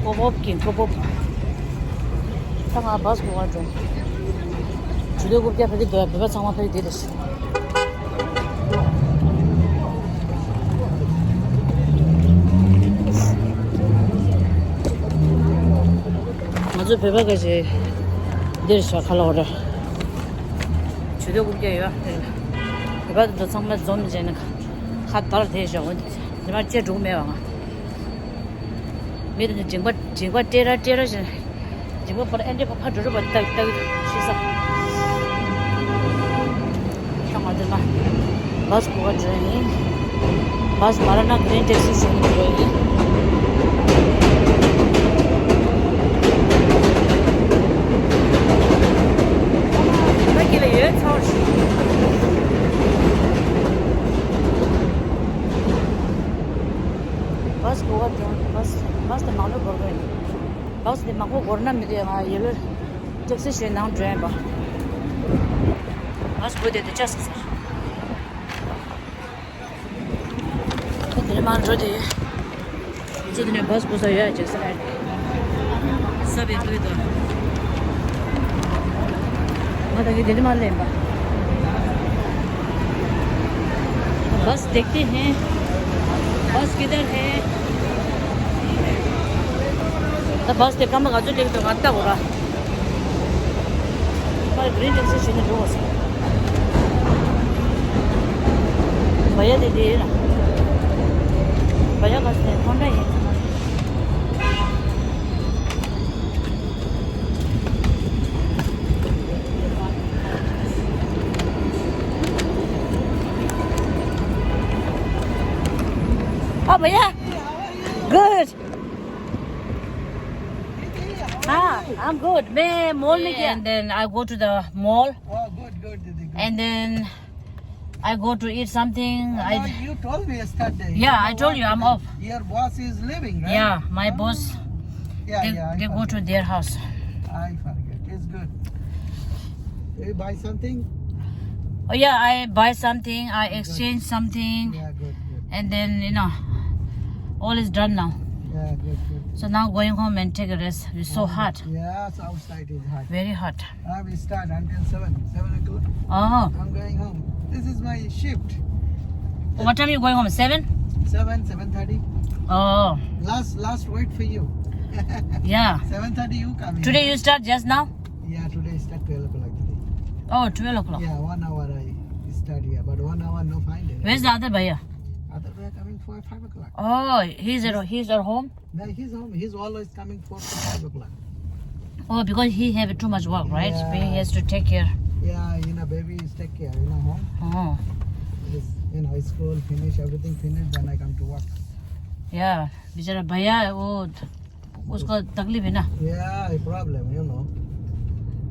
ཀོ་བོབ་ཀིང་། ཀོ་བོབ། ད་ང་བཱས་སྒུག་ག་འགྲོ། ཇུ་ལེ་རྐུབ་བཀྱག་ཕ་གི་འདུག་བོད་པ་ཚང་མ་ཕ་གི་འདི་རེད། ང་ཚོ་བོད་པ་ག་ཞིག་འདིར་ཤ་ཁ་ལོག་རེད། ཇུ་ལེ་རྐུབ་བཀྱག་ཡོད་དེ་ལ། བོད་པ་དེ་ཚོ་ཚང་མ་འཛོམས་བྱས་ནས་ཁ་དར་དེ་བཞག་འོང་དེ་མ་བཅད་འགྲོ་གི་མེད་པ་ང་། མི་དེ་ཚོ་མཇིང་པ་མཇིང་པ་སྤྲད་ར་སྤྲད་ར་བྱས། མཇིང་པ་ཕར་ཨེ་འདྲས་ཕར་ཕར་འགྲོ་ར་བ་ཏག་ཏག་ཤི་ས། ད་ང་དེ་ན་བཱས་སྒུག་ག་འགྲོ་ཡིན། བཱས་མ་ར་ན་གི་རིང་ཊེག་སི་ཞུ་ནས་འགྲོ་ཡིན། ད་ཁྱེད་ལ་ཡོད་ཚར་ཞུ། བཱས་སྒུག་ག་འགྲོ། བཱས་བཱས་དེ་མང་པོ་འགོར་གི་ཡིན། བཱས་དེ་མང་པོ་འགོར་ན་མི་འདོད། ང་ཡེ་ལོ་ཊེག་སི་ཞིག་ནང་འགྲོ་ཡིན་པ། བཱས་སྒུག་དེ་དེ་ཆགས་སོང་ཟེར། མར་འགྲོ་དེ། ཚོ་དེ་ནས་བཱས་བསྐུར་ས་ཡོད་ཅེས་ས་ཨེ། ས་བའི་ལུས་དང་། ང་ད་གི་དེ་ནི་མ་ལེན་པ། बस देखते हैं, बस किधर है? तो बस ते कम का जो देख तो आता हो रहा। पर ग्रीन टैक्सी से नहीं रोज। भैया दे दे ना। भैया का से होंडा है। Oh भैया। Good. हाँ, I'm good. मैं मॉल में गया। And then I go to the mall. Oh, good, good, दीदी, good. And then I go to eat something. Oh, I no, you told me yesterday. Yeah, I told you I'm off. Your boss is leaving, right? Yeah, my boss. Yeah, they, yeah, I forget. They go to their house. I forget. It's good. You buy something? Oh yeah, I buy something, I exchange something. Yeah, good, good. And then, you know, all is done now. Yeah, good, good. So now going home and take a rest. It's so hot. Yes, outside is hot. Very hot. I will start until seven, seven o'clock. Oh. I'm going home. This is my shift. What time you going home? Seven? Seven, seven thirty. Oh. Last, last wait for you. Yeah. Seven thirty you come in. Today you start just now? Yeah, today start twelve o'clock today. Oh, twelve o'clock. Yeah, one hour I start here, but one hour no find it. Where's the other buyer? Other buyer coming four, five o'clock. Oh, he's at, he's at home? No, he's home. He's always coming four to five o'clock. Oh, because he have too much work, right? Yeah. He has to take care. Yeah, you know, baby is take care, you know, home. Oh. This, you know, school finish, everything finish, then I come to work. Yeah, बेचारा भैया वो उसको तकलीफ है ना. Yeah, a problem, you know.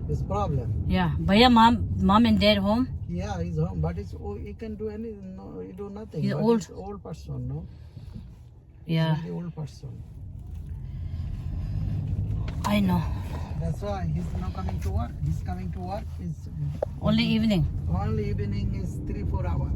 It's problem. Yeah, भैया, mom, mom and dad home? Yeah, he's home, but it's, oh, he can do any, no, he do nothing. He's but old. He's old person, no? Yeah. He's very old person. I know. That's why he's not coming to work. He's coming to work is only evening. Only evening is three, four hour.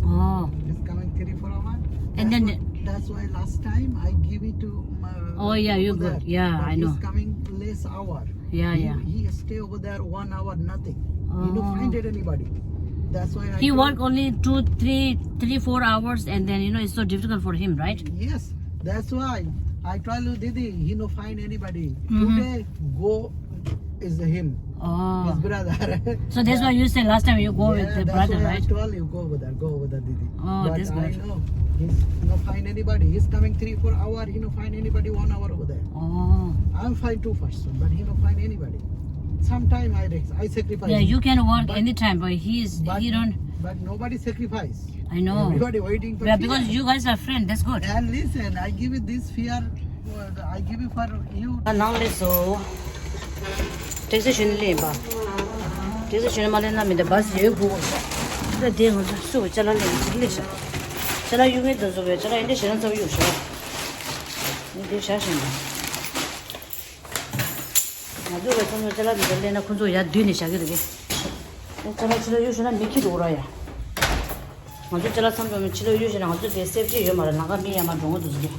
Oh. He's coming three, four hour. And that's then why, that's why last time I give it to my, oh, yeah, you over there. Good. Yeah, but I know. He's coming less hour. Yeah, he, yeah. He stay over there one hour, nothing. He don't find it anybody. That's why I he work only two, three, three, four hours, and then, you know, it's so difficult for him, right? Yes, that's why I tell you, Didi, he no find anybody. Mm-hmm. Today, go is him. Oh. His brother. So that's why you said last time you go with the brother, right? Yeah, that's why I told you, go over there, go over there, Didi. Oh, but this I know he's not find anybody. He's coming three, four hour. He not find anybody one hour over there. Oh. I'm find two person, but he not find anybody. Sometime I, I sacrifice. Yeah, you can work anytime, but he is, but, he don't. But nobody sacrifice. I know. Everybody waiting for. Yeah, because you guys are friend. That's good. And listen, I give you this fear. I give you for you. ནང་སླེབས་སོང་། ཊེག་སི་ཞོན་ནས་སླེབས་པ། ཊེག་སི་ཞོན་ནས་མ་སླེབས་ན་མི་འདུག་བཱས་ཡོད་དགོས། ད་དེ་ང་ཚོ་སུ་ཅ་ལག་ལེན་ཅིག་སླེབས་ཤག་ཅ་ལག་གཡུག་མཁན་དེ་ཚོ་གིས་ཅ་ལག་འདི་འདྲ་ཞེ་དྲག་ཚ་པོ་གཡུགས་ཤག་འདི་བཞག་ཤེས་ན། ང་ཚོ་གིས་ཁོང་ཚོ་ཅ་ལག་འདི་འདྲ་ལེན་ན་ཁོང་ཚོ་ཡར་བསྡུས་ནས་བཞག་གི་རེད་པས། ཅ་ལག་ཕྱི་ལོགས་གཡུགས་ཤེས་ན་མི་འཁྱེར་འགྲོ་གི་རེད་ཡ། ང་ཚོ་ཅ་ལག་མཚམས་འཇོག་མི་ཕྱི་ལོགས་གཡུགས་ཤེས་ན་ང་ཚོ་དེ་སེབ་ཊི་ཡོད་མ་རེད། ལམ་ཁ་མི་ཡར་མར་འགྲོ་མཁན་དེ་ཚོ་གིས་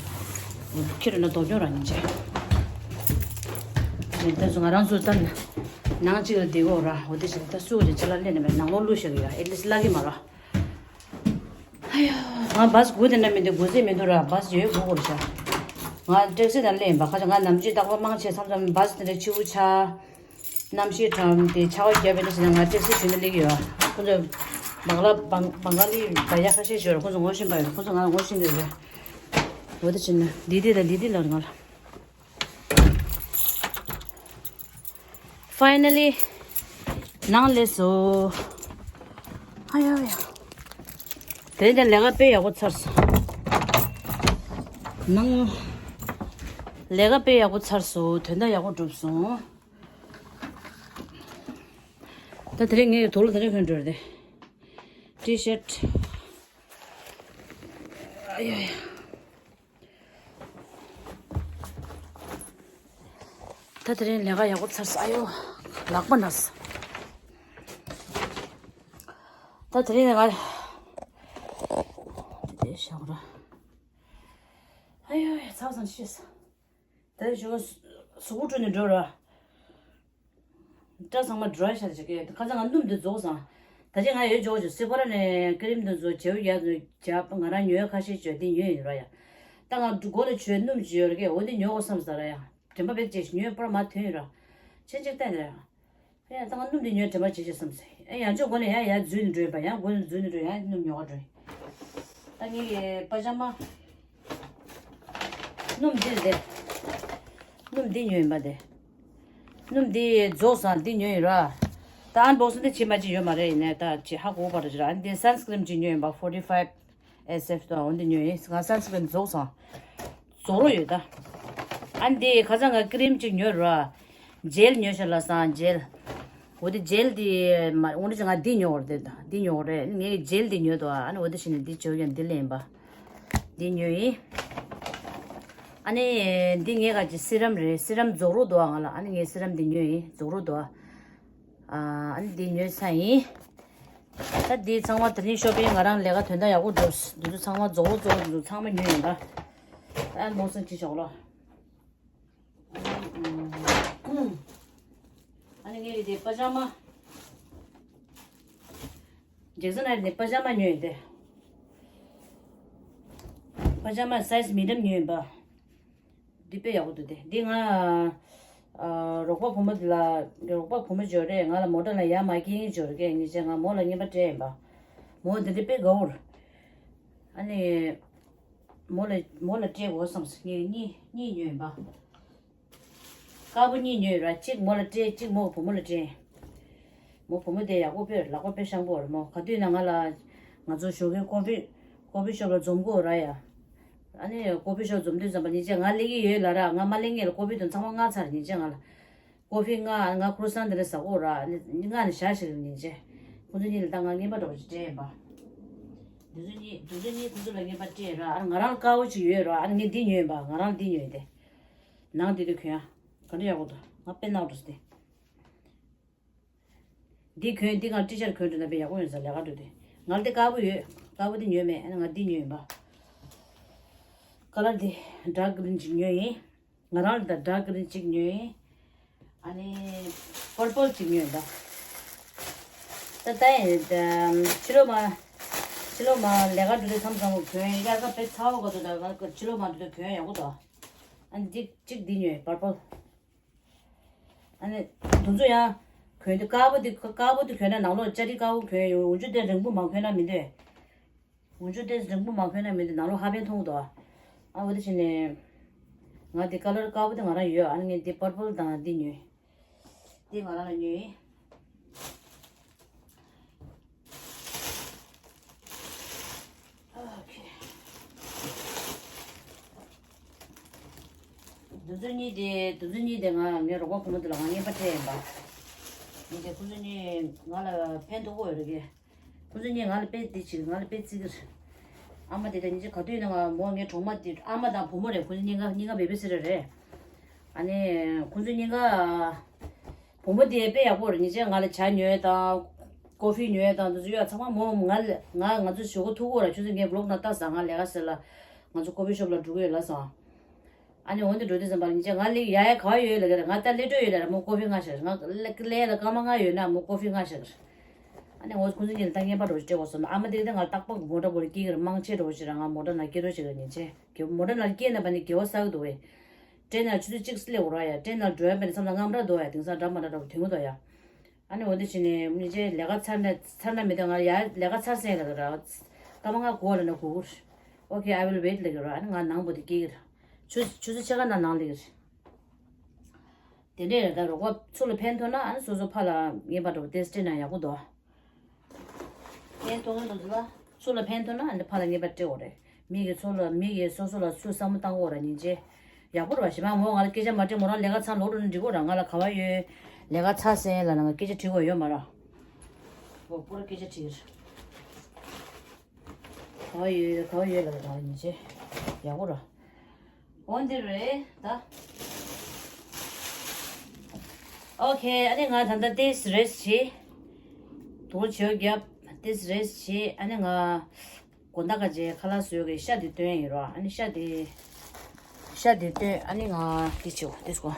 འཁྱེར་འགྲོ་ན་སྡུག་གྱོང་རག་ཡིན་ཅེས། ད་ང་རང་ཚོ་ད་ནང་གཅིག་ལ་བསྡད་ཀྱི་ཡོད་ར། འོ་དེ་བྱས་ད་སུ་དེ་ཅ་ལག་ལེན་ནས་མེད་ནང་ལོགས་བླུགས་བཞག་གི་ཡོད། ཨེ་ཊི་ལིསཊ་བརླག་གི་མ་རེད། ཨ་ཡ། ང་བཱས་སྒུག་བསྡད་ན་མི་འདུག་སྒུག་རྩིས་མི་འདུག་ར། བཱས་ཡོད་སྒུག་དགོས་རེད་ཤག་ང་ཊེག་སི་དང་སླེབས་ཡིན་པ། ཁ་ཅིག་ང་ནམ་རྒྱུན་རྟག་པར་མང་ཆེ་མཚམས་མཚམས་བཱས་དེ་འདྲ་ཕྱི་པོ་ཆགས། གནམ་གཤིས་གྲང་དེ་ཆར་པ་བརྒྱབ་པ་ཡིན་ན་ཟེར་ན་ང་ཊེག་སི་ཞོན་ནས་སླེབས་ཀྱི་ཡོད། ཁོང་ཚོ་བང་ལ་བང་བང་ག་ལི་བ་ཡ་ཁ་ཤས་ཤིག་ཡོད་རེད། ཁོང་ཚོ་ངོ་ཤེས་པ་ཡོད་རེད། ཁོང་ཚོ་ང་ལ་ངོ་ཤེས་ཀྱི་རེད། འོ་དེ་བྱས་ན་འདི་འདི་དང་འདི་འདི་ལ་ང་ལ། ཕའི་ནལ་ལི། ནང་སླེབས་སོང་། ཨ་ཡ་ཡ། དེ་རིང་ལས་ཀ་དཔེ་ཡག་པོ་ཚར་སོང་། ནང་། ལས་ཀ་དཔེ་ཡག་པོ་ཚར་སོང་། དོན་དག་ཡག་པོ་གྲུབ་སོང་། ད་དེ་རིང་ངས་དུག་ལོག་དེ་འདྲ་གོན་འགྲོ་རེད། ཊི་ཤར་ཊི། ཨ་ཡ་ཡ། ད་དེ་རིང་ལས་ཀ་ཡག་པོ་ཚར་སོང་། ཨ་ཡོ། ལག་པ་ན་སོང་། ད་དེ་རིང་ང་དེ་བཞག་ར། ཚ་བ་ཚང་ཤེས། ད་ཞོ་གཟུགས་པོ་བཀྲུས་ནས་འགྲོ་ར། སྐྲ་ཚང་མ་ཌི་རའི་ཤ་ཞིག་གི་ཁ་སང་ང་སྣུམ་དེ་རྫོགས་སོང་། ད་ཆ་ང་ཡོད་ཇོ་ཇོ་སི་ཕོ་ར་ནས་ཀི་རིམ་དེ་ཚོ་བྱེའུ་རྒྱག་ཚོ་རྒྱབ། ང་རང་ཉོས་ཁ་ཤས་བྱོས་དེ་ཉོས་ཡིན་ར་ཡ། ད་ང་མགོ་ལ་བྱོས་སྣུམ་ཅིག་ཡོད་ར་གི་འོ་དེ་ཉོ་དགོས་བསམ་ས་ར་ཡ། དྲན་པ་བེད་ཅེས་ཉོས་པར་མ་ཐོན་ཡིན་ར། ཆེན་ཅིག་བལྟས་ནས་ར། ཨེ་ད་ང་སྣུམ་དེ་ཉོས་དྲན་པ་བྱེད་ཅེས་བསམ་སོང་། ཨེ་ཡང་ཅོ་མགོ་ནས་ཡང་ཡར་འཛུལ་ནས་འགྲོ་ཡིན་པ། ཡང་མགོ་ནས་འཛུལ་ནས་འགྲོ་ཡང་སྣུམ་ཉོ་ག་འགྲོ་ཡིན། ད་ངའི་པ་ཇ་མ། སྣུམ་འདི་རེད། སྣུམ་འདི་ཉོས་ཡིན་པ་དེ། སྣུམ་འདི་རྫོགས་སོང་། འདི་ཉོས་ཡིན་ར། ད་ཨན་བོག་སིང་འདི་བྱེད་མ་བྱེད་ཡོད་མ་རེད། ཡིན་ནའི་ད་བྱེད་ཧ་གོ་བ་རེད་ར། ཨན་འདི་སན་སི་ཀི་རིམ་ཅིག་ཉོས་ཡིན་པ། ཕོར་ཊི་ཕའིབ་ཨེས་ཨེཕ་དང་འོ་འདི་ཉོས་ཡིན། ང་སན་སི་ཀི་རིམ་རྫོགས་སོང་། རྫོགས་རོགས་ཡོད་ད། ཨན་འདི་ཁ་སང་ང་ཀི་རིམ་ཅིག་ཉོས་ར། ཇེལ་ཉོས་ཤག་ལ་སང་ཇེལ། འོ་དེ་ཇེལ་དེ་མ་འོ་འདྲ་ཅིག་ང་འདི་ཉོ་བར་དེ་ད་འདི་ཉོ་བར་རེད། ངས་ཇེལ་དེ་ཉོས་དོ། ཨ་ནི་འོ་དེ་བཞིན་འདི་བྱོས་ཀྱང་འདི་ལེན་པ། འདི་ཉོས་ཡིན། ཨ་ནི་འདི་ངས་ག་ཅི་སི་རམ་རེད། སི་རམ་རྫོགས་རོགས་དོ་ང་ལ། ཨ་ནི་ངས་སི་རམ་འདི་ཉོས་ཡིན། རྫོགས་རོགས་དོ། ཨ་ནི་འདི་ཉོས་ཚར་ཡིན། ད་འདི་ཚང་མ་དེ་རིང་ཤོ་པིང་ང་རང་ལས་ཀ་དོན་དག་ཡག་པོ་འགྲུབ། འདི་ཚོ་ཚང་མ་རྫོགས་རོགས་རྫོགས་རོགས་འདི་ཚོ་ཚང་མ་ཉོས་ཡིན་ད། ཨ་མོ་སང་ཅི་ཆོག་ལོ། ཨ་ནི་ངས་རེད་དེ་པ་ཇ་མ། ཇེག་སན་ཨ་རེད་དེ་པ་ཇ་མ་ཉོས་ཡིན་ཏེ། པ་ཇ་མ་སའི་ཛི་མི་ཌམ་ཉོས་ཡིན་པ། འདི་དཔེ་ཡག་པོ་འདུག་སྟེ། འདི་ང་ཨ་རོགས་པ་བུ་མོ་འདི་ལ། རོགས་པ་བུ་མོ་འབྱོར་རེད། ང་ལ་མོ་ཊ་ལ་ཡར་མར་སྐྱེལ་མཁན་འབྱོར་རེད། ངེད་ཅག་ང་མོ་ལ་རྔན་པ་སྤྲད་ཡིན་པ། མོ་འདི་འདྲ་དཔེ་དགའ་བོར། ཨ་ནི། མོ་ལ་མོ་ལ་སྤྲད་དགོས་བསམ་སོང་། ངས་གཉིས་གཉིས་ཉོས་ཡིན་པ། དཀར་པོ་གཉིས་ཉོས་ར། གཅིག་མོ་ལ་སྤྲད། གཅིག་མོ་བུ་མོ་ལ་སྤྲད། མོ་བུ་མོ་དེ་ཡག་པོ་དཔེ་ལག་པ་དཔེ་ཤང་པོ་རེད་མོ། ག་དུས་ན་ང་ལ་ང་ཚོ་ཞོགས་ཀའི་ཀོ་ཕི་ཀོ་ཕི་ཤོབ་ལ་འཛོམས་དགོས་ར་ཡ། ཨ་ནི་ཀོ་ཕི་ཤོབ་འཛོམས་དུས་ཙམ་པ་ཉིན་བྱེད་ང་སླེབས་ཀྱི་ཡོད་ལབ་ར། ང་མ་སླེབས་སྔོན་ལ་ཀོ་ཕི་དང་ཚང་མ་མངགས་ཚར། ཉིན་བྱེད་ང་ལ་ཀོ་ཕི་མངགས། ང་ཁུ་རུ་སན་དེ་འདྲ་ཟ་དགོས་ར། ཨ་ནི་མངགས་ནས་བཞག་ཤིག་ཉིན་བྱེད། ཁོང་ཚོ་གཉིས་ལ་ད་ང་རྔན་པ་འདྲ་བོ་ཅིག་སྤྲད་ཡིན་པ། དེ་ཚོ་གཉིས་དེ་ཚོ་གཉིས་ཁོང་ཚོ་ལ་རྔན་པ་སྤྲད་ར། ཨ་ནི་ང་རང་དཀར་པོ་ཅིག་ཡོད་ར། ཨ་ནི་ངས་འདི་ཉོས་ཡིན་པ། ང་རང་འདི་ཉོས་ཡིན་ཏེ། ནང་དེ་དུས་གྱོན་ཡ། ག་འདྲ་ཡག་པོ་འདུག་ང་དཔེ་ནག་འགྲོ་སྟེ། འདི་གྱོན་འདི་ང་ཊི་ཤར་གྱོན་འགྲོ་ན་དཔེ་ཡག་པོ་ཡོད་ས་ལས་ཀ་འགྲོ་དུས། ང་ལ་དེ་དཀར་པོ་ཡོད། དཀར་པོ་དེ་ཉོས་མེད། ཨ་ནི་ང་འདི་ཉོས་ཡིན་པ། ཀ་ལར་དེ་ཌརྐ་གི་རིན་ཅིག་ཉོས་ཡིན། ང་རང་ལ་ད་ཌརྐ་གི་རིན་ཅིག་ཉོས་ཡིན། ཨ་ནི་པར་པལ་ཅིག་ཉོས་ཡིན་པ། ད་ད་ཡིན་ད་ཕྱི་ལོགས་མ་ཕྱི་ལོགས་མ་ལས་ཀ་འགྲོ་དུས་མཚམས་མཚམས་གྱོན་དབྱར་ཁ་དཔེ་ཚ་བ་ག་དུས་ད་ཕྱི་ལོགས་མ་འགྲོ་དུས་གྱོན་ཡག་པོ་འདུག་ཨ་ནི་གཅིག་གཅིག་འདི་ཉོས་པར་པལ། ཨ་ནི་དེ་ཚོ་ཡང་གྱོན་དུས་དཀར་པོ་དེ་དཀར་པོ་དེ་གྱོན་ན་ནང་ལོགས་ཅ་རི་དཀར་པོ་གྱོན་ཡོང་། འོན་ཅུ་དེ་རིང་པོ་མ་གྱོན་ན་མི་འདོད། འོན་ཅུ་དེ་རིང་པོ་མ་གྱོན་ན་མི་འདོད། ནང་ལོགས་ཧ་པན་མཐོང་གི་འདུག་ཨ་འོ་དེ་བྱས་ནས་ང་དེ་ཀ་ལར་དཀར་པོ་དེ་ང་རང་ཡོད། ཨ་ནི་ངས་དེ་པར་པལ་དང་དེ་ཉོས། དེ་ང་རང་ལ་ཉོས་ཡིན། ཨོ་ཁེ། དེ་ཚོ་གཉིས་དེ་དེ་ཚོ་གཉིས་དེ་ང་ངའི་རོགས་པ་བུ་མོ་དེ་ལ་ང་རྔན་པ་སྤྲད་ཡིན་པ། ངས་དེ་ཁོ་ཚོ་གཉིས་ང་ལ་ཕན་ཐོགས་པོ་ཡོད་རེད་གི། ཁོ་ཚོ་གཉིས་ང་ལ་དཔེ་འདི་བྱེད། ང་ལ་དཔེ་བརྩི་གི་རེད། ཨ་མ་དེ་དང་ཉིན་བྱེད་ག་དུས་ཡིན་ན་ང་མོ་ངའི་གྲོགས་མོ་དེ་ཨ་མ་དང་བུ་མོ་རེད། ཁོ་ཚོ་གཉིས་ཀ་གཉིས་ཀ་བེ་བི་སི་ཊར་རེད། ཨ་ནི་ཁོ་ཚོ་གཉིས་ཀ་བུ་མོ་དེ་དཔེ་ཡག་པོ་རེད། ཉིན་བྱེད་ང་ལ་ཇ་ཉོས་དང་ཀོ་ཕི་ཉོས་དང་དེ་ཚོ་ཡོད། ཚང་མ་མོ་ང་ལ་ང་ང་ཚོ་ཞོགས་ཀ་ཐུག་གོ་ར། ཆུ་ཚོད་ངའི་བི་ལོག་ནང་ལྟ་ས། ང་ལས་ཀ་ཟེར་ལ་ང་ཚོ་ཀོ་ཕི་ཤོབ་ལ་འགྲོ་གི་ཡོད་ལབ་སོང་། ཨ་ནི་འོན་ཏེ་འགྲོ་དུས་ཙམ་པ་ལ་ཉིན་བྱེད་ང་ལི་ཡ་ཡ་ག་བ་ཡོད་ལ་ག་རེ། ང་ད་སླེབས་འགྲོ་ཡོད་ལ་ར། མོ་ཀོ་ཕི་མངགས་ཤག་ང་ལ་ལས་ལ་སྐར་མ་ལྔ་ཡོད་ན་མོ་ཀོ་ཕི་མངགས་ཤག་ཨ་ནི་འོ་ཁོང་ཚོ་གཉིས་ལ་ད་རྔན་པ་འགྲོ་སྤྲད་དགོས་སོང་། ཨ་མ་དེ་ག་ད་ང་ལ་རྟག་པར་མོ་ཊ་བོ་ལ་སྐྱེལ་གི་ར། མང་ཆེ་འགྲོ་ཞིག་ར། ང་མོ་ཊ་ནང་སྐྱེལ་རོགས་ཞིག་ར། ཉིན་བྱེད་ཀྱི་མོ་ཊ་ནང་སྐྱེལ་ན་པ་ནི་དགེ་བ་བསགས་ཀྱི་འདུག་བས། ཏྲེན་ནང་ཆུ་ཚོད་གཅིག་སླེབས་འོ་ར་ཡ། ཏྲེན་ནང་འགྲོ་ཡ་པ་ནི་མཚམས་ལ་རྔམ་ར་འདུག་ཡ། དེང་སང་འདྲ་མ་འདྲ་འདྲ་བོ་དོན་གྱི་འདུག་ཡ། ཨ་ནི་འོ་འདི་བྱས་ནས་མི་ཚེ་ལས་ཀ་ཚར་ན་ཚར་ན་མི་འདོད། ང་ཡར་ལས་ཀ་ཚར་སེང་ལ་ར་སྐར་མ་ལྔ་དགུ་པ་ལ་ན་གོ་གི་རེད། Okay, I will wait ལབ་ཀྱི་རེད། ཨ་ནི་ང་ནང་པོ་དེ་སྐྱེལ་གྱི་རེད། ཆུ་ཆུ་ཚོད་ཕྱེད་ཀ་ནང་ནང་སླེབས་ཀྱི་རེད། དེ་འདྲས་རེད། ད་རོགས་པ་ཚུར་ལ་ཕན་ཐོགས་ན་ཨ་ནི་སོ་སོ་ཕར་ལ་རྔན་པ་འགྲོ་བ་དེ་སྤྲད་ན་ཡག་པོ་འདུག་ཕན་ཐོགས་ན་འདུག་ལ་ཚུར་ལ་ཕན་ཐོགས་ན་ཨ་ནི་ཕར་ལ་རྔན་པ་སྤྲད་དགོས་རེད། མི་གི་ཚོ་ལ་མི་གི་སོ་སོ་ལ་ཚུར་བསམ་བློ་བཏང་དགོས་ར། ཉིན་བྱེད་ཡག་པོ་རེད་བ། ཞེ་མ་མོ་ང་ལ་སྐད་ཆ་མ་དྲིས། མོ་རང་ལས་ཀ་ཚར་ལོག་འགྲོ་ན་འགྲིག་གོ་ར། ང་ལ་ག་བ་ཡོད། ལས་ཀ་ཚར་སེང་ལ་ན་ང་སྐད་ཆ་དྲི་དགོས་ཡོད་མ་ར། འོ་པོ་ར་སྐད་ཆ་དྲིས། ག་བ་ཡོད་ག་བ་ཡོད་ལ་ན་ཉིན་བྱེད་ཡག་པོ་ར། འོ་འདི་རེད་ད། Okay, ཨ་ནི་ང་ད་ལྟ་ཏེས་རེས་བྱེད། དུར་བྱེད་རྒྱབ། ཏེས་རེས་བྱེད། ཨ་ནི་ང་དགོང་དག་ག་རྗེས་ཁ་ལག་བཟོས་གི་ཤ་དེ་བཏོན་ཡིན་རོ། ཨ་ནི་ཤ་དེ་ ཤ་དེ་བཏོན། ཨ་ནི་ང་དེ་བྱེད་དགོས། དེ་སྐོ།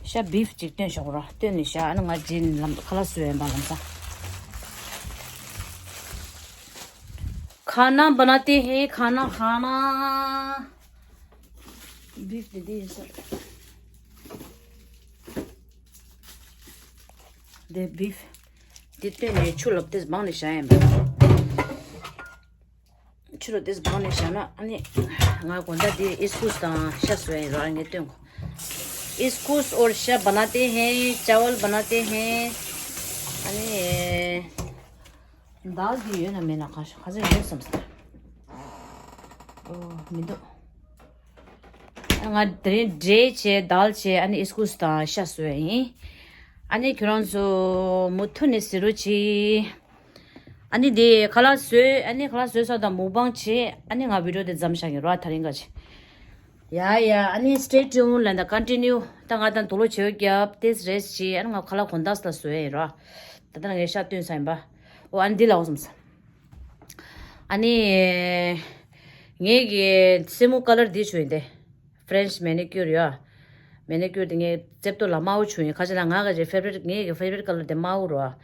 ཤ་བིབ་ཅིག་བཏོན་བཞག་ར། བཏོན་ནས་ཤ། ཨ་ནི་ང་རྗེས་ནས་ལམ་ཁ་ལག་བཟོ་ཡ་ཡིན་པ། ལམ་སང་खाना बनाते हैं, खाना, खाना। བིབ་དེ་དེ་ཡིན་ས་རེད། དེ་བིབ་དེ་བཏོན་ནས་ཆུ་ལ་དེ་སྦངས་ནས་བཞག་ཡིན་པ། ཆུ་ལ་དེ་སྦངས་ནས་བཞག་ན། ཨ་ནི་ང་དགོང་དག་དེ་ཨིས་ཀུས་དང་ཤ་བཟོ་ཡ་ཡིན་ར། ངས་སྟོན་གོ། इसकुस और शा बनाते हैं, चावल बनाते हैं। ཨ་ནི་དཱལ་འདི་ཡོད་ན་མེད་ན། ག་ས་ག་ས་ཡོད་བསམ་སོང་། ཨོ་མི་འདུག་ང་དེ་རིང་འབྲས་བྱས། དཱལ་བྱས། ཨ་ནི་ཨིས་ཀུས་དང་ཤ་བཟོས་ཡིན། ཨ་ནི་ཁྱོད་རང་ཚོ་མུ་མཐུད་ནས་གཟིགས་རོགས་གྱིས། ཨ་ནི་དེ་ཁ་ལག་བཟོས། ཨ་ནི་ཁ་ལག་བཟོས་ཚར་དང་མུག་བང་བྱས། ཨ་ནི་ང་བི་ཌི་ཡོ་དེ་མཚམས་བཞག་གི་རོ། དེ་རིང་ག་ཅི། ཡ་ཡ། ཨ་ནི་stay tuned ལབ་ན་continue། ད་ང་དང་དུག་ལོག་བྱེ་བ་བརྒྱབ། དེ་རེས་བྱས། ཨ་ནི་ང་ཁ་ལག་གོང་ཐག་ལ་བཟོས་ཡིན་རོ། ད་ལྟ་ང་ཤ་བཏོན་ཚར་ཡིན་པ། ཨོ་ཨ་ནི་འདི་ལ་འོ་བསམ་སོང་། ཨ་ནི་ངེད་ཀྱི་སེན་མོ་ཀ་ལར་འདི་བྱུགས་ཡིན་ཏེ། French manicure ཡོད། མེ་ནི་ཀུར་དེ་ངས་རྩེབ་ཏོ་ལ་དམར་པོ་བྱུགས་ཡིན། ཁ་ཆེ་ལ་ང་ག་ཅེ་ཕེ་ཝ་རིཊ། ངའི་གི་ཕེ་ཝ་རིཊ་ཀ་ལར་དེ་དམར་པོ་རོ།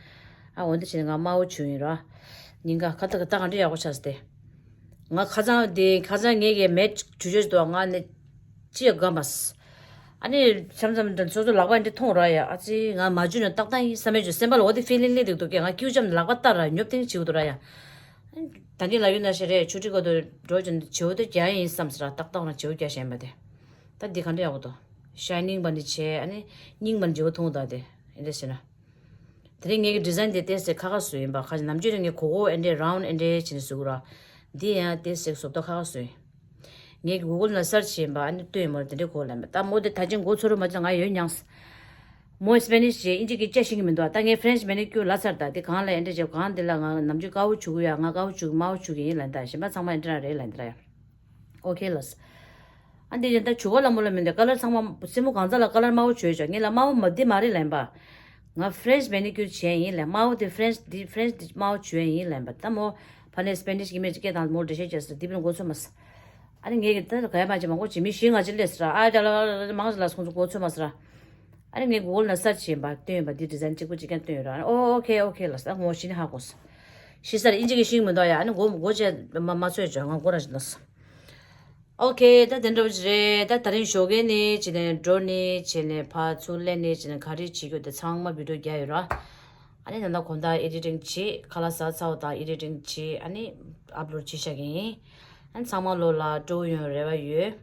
ཨ་འོ་འདི་བྱས་ནས་ང་དམར་པོ་བྱུགས་ཡིན་རོ། ཉིན་ག་ཁ་ཏ་ཁ་ཏ་ག་འདྲ་ཡག་པོ་ཆགས་སོང་སྟེ། ང་ཁ་སང་དེ་ཁ་སང་ངའི་གི་མེད་བྱུགས་བྱུགས་འདུག་ང་ནི་ཅི་ཡང་དགའ་མ་སོང་། ཨ་ནི་འཆམ་འཆམ་དུ་སོ་སོ་ལག་པ་འདི་མཐོང་ར་ཡ། ཨ་ཙི་ང་མ་བྱུགས་ན་ཏག་ཏག་ཡིན་བསམ་པའི་བྱུགས། སེམས་པ་ལ་འོ་དེ་ཕི་ལིང་སླེབས་འདུག་འདུག་གས། ང་ཀྱུ་འཆམ་ལག་པ་བསྟར་ར་ཉོབ་ཐེངས་བྱེད་དགོས་འདུག་ར་ཡ། ད་ནི་ལ་ཡུལ་ན་ཤེས་རེད། ཆུ་ཁྲི་གོ་དུ་འགྲོ་བྱུང་བྱེའུ་དེ་རྒྱ་ཡིན་བསམ་ཟེར་ར། ཏག་ཏག་ན་བྱེའུ་རྒྱ་ཞན་པ་དེ། ད་འདི་ག་འདྲ་ཡག་པོ་འདུག་ཤའི་ནིང་བ་འདི་བྱས། ཨ་ནི་སྙིང་བ་འདི་བྱེའུ་མཐོང་ད་དེ། ཨེ་འདྲ་ཟེར་ན། དེ་རིང་ངེད་ཀྱི་ཌི་ཟའིན་དེ་ཏོག་ཙམ་ཁ་ཁ་བཟོས་ཡིན་པ། ཁ་ཅིག་ནམ་རྒྱུན་རིང་ངས་གོ་གོ་ཨེ་འདྲས་རའུན་ཌི་ཨེ་འདྲས་བྱས་ནས་བཟོ་གི་ར། འདི་ཡང་ཏོག་ཙམ་བཟོ་ལྟ་ཁ་ཁ་བཟོས་ཡིན། ངས་གུ་གལ་ན་སར་ཆ་བྱས་པ། ཨ་ནི་བཏོན་ཡོད་མ་རེད། དེ་འདྲའི་གོ་ལ་མེད། ད་མོ་དེ་ད་ཅིང་མགོ་ཚོར་མ་ཅིག་ང་ཡོད་མྱངས། མོ་སྤེ་ནིཤ་བྱས། ཨིན་ཇི་གི་སྐད་ཤེས་ཀྱི་མི་འདུག་ད་ངས་ཕ་རེན་ཆི་མེ་ནི་ཀུར་ལབ་ཚར། ད་དེ་གང་ལ་ཨེ་འདྲ་བྱས། གང་དེ་ལ་ང་ནམ་རྒྱུན་དཀར་པོ་བྱུག་གི་ཡོད། ང་དཀར་པོ་བྱུག་དམར་པོ་བྱུག་གི་ཡིན་ལབ་ད། གཞན་པ་ཚང་མ་ཨེ་འདྲ་རེད་ལབ་ད་ཡ། ཨོ་ཁེ་ལགས། ཨ་འདི་ཡིན་ད་བྱུག་ག་ལ་མོ་ལ་མི་འདུག་ཀ་ལར་ཚང་མ་སེན་མོ་གང་ཚ་ལ་ཀ་ལར་དམར་པོ་བྱོས་བྱོས། ངས་ལ་དམར་པོ་མ་འདི་མ་རེད་ལབ་པ། ང་ཕ་རེན་ཆི་མེ་ནི་ཀུར་བྱས་ཡིན་ལབ། དམར་པོ་དེ་ཕ་རེན་ཆི་འདི་ཕ་རེན་ཆི་འདི་དམར་པོ་བྱོས་ཡིན་ལབ་པ། ད་མོ་ཕ་ནས་སྤེ་ནིཤ་གི་མི་ཅིག་སྐད་དང་མོ་འགྲེལ་བཤད་བྱས་སོང་། འདི་བས་མགོ་ཚོས་མ་སོང་། ཨ་ནི་ངས་ཀྱི་ད་ག་ཡ་མ་བྱེད་མ་མགོ་བྱེད། མི་བཞི་ལྔ་ཅིག་སླེབས་སོང་ར། ཨ་ཅ་ལ་ལ་ལ་མང་ཞིག་ལ་སོང་ཚོ་མགོ་ཚོས་མ་སོང་ར། ཨ་ནི་ངས་གུ་གལ་ན་སར་ཆ་བྱས་པ་བཏོན་ཡོད་པ། འདི་ཌི་ཟའིན་གཅིག་པོ་གཅིག་རྐྱང་བཏོན་ཡོད་ར། ཨོ་ཨོ་ཁེ་ཨོ་ཁེ་ལགས། ད་ངོ་ཤེས་ནི་ཧ་གོ་སོང་། ཤེས་ས་རེད། ཨིན་ཇི་གི་ཤེས་ཀྱི་མི་འདུག་ཡ། ཨ་ནི་མགོ་མགོ་བྱས་མ་མ་ཚོས་བྱོས། ང་མགོ་ར་ཞིག་ལགས། ཨོ་ཁེ། ད་དེ་འདྲ་བོ་ཅིག་རེད། ད་ད་རིང་ཞོགས་ཀས་ནས་བྱས་ནས་འགྲོ་ནས་བྱས་ནས་ཕར་ཚུར་སླེབས་ནས་བྱས་ནས་ག་རེ་བྱེད་རྒྱུ་དེ་ཚང་མ་བི་ཌི་ཡོ་རྒྱག་ཡོད་ར། ཨ་ནི་ད་ལྟ་དགོང་དག་ཨེ་ཌི་ཊིང་བྱེད། ཁ་ལག་ཟ་ཚར་བ་དང་ཨེ་ཌི་ཊིང་བྱེད། ཨ་ནི་ཨབ་ལོཌ་བྱེད་བཞག་གི་ཡིན། ཨ་ནི་ཚང་མ་ལོ་ལ་སྤྲོ་པོ་ཡོང་རེ་བ་ཡོད།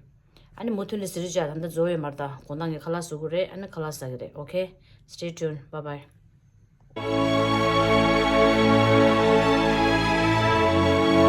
ཨ་ནི་མུ་མཐུད་ནས་གཟིགས་རོགས་བྱ། ད་ལྟ་རྫོགས་ཡོད་མ་རེད། ད་དགོང་དག་ངས་ཁ་ལག་བཟོ་གི་རེད། ཨ་ནི་ཁ་ལག་ཟ་གི་རེད། ཨོ་ཁེ། Stay tuned. Bye bye.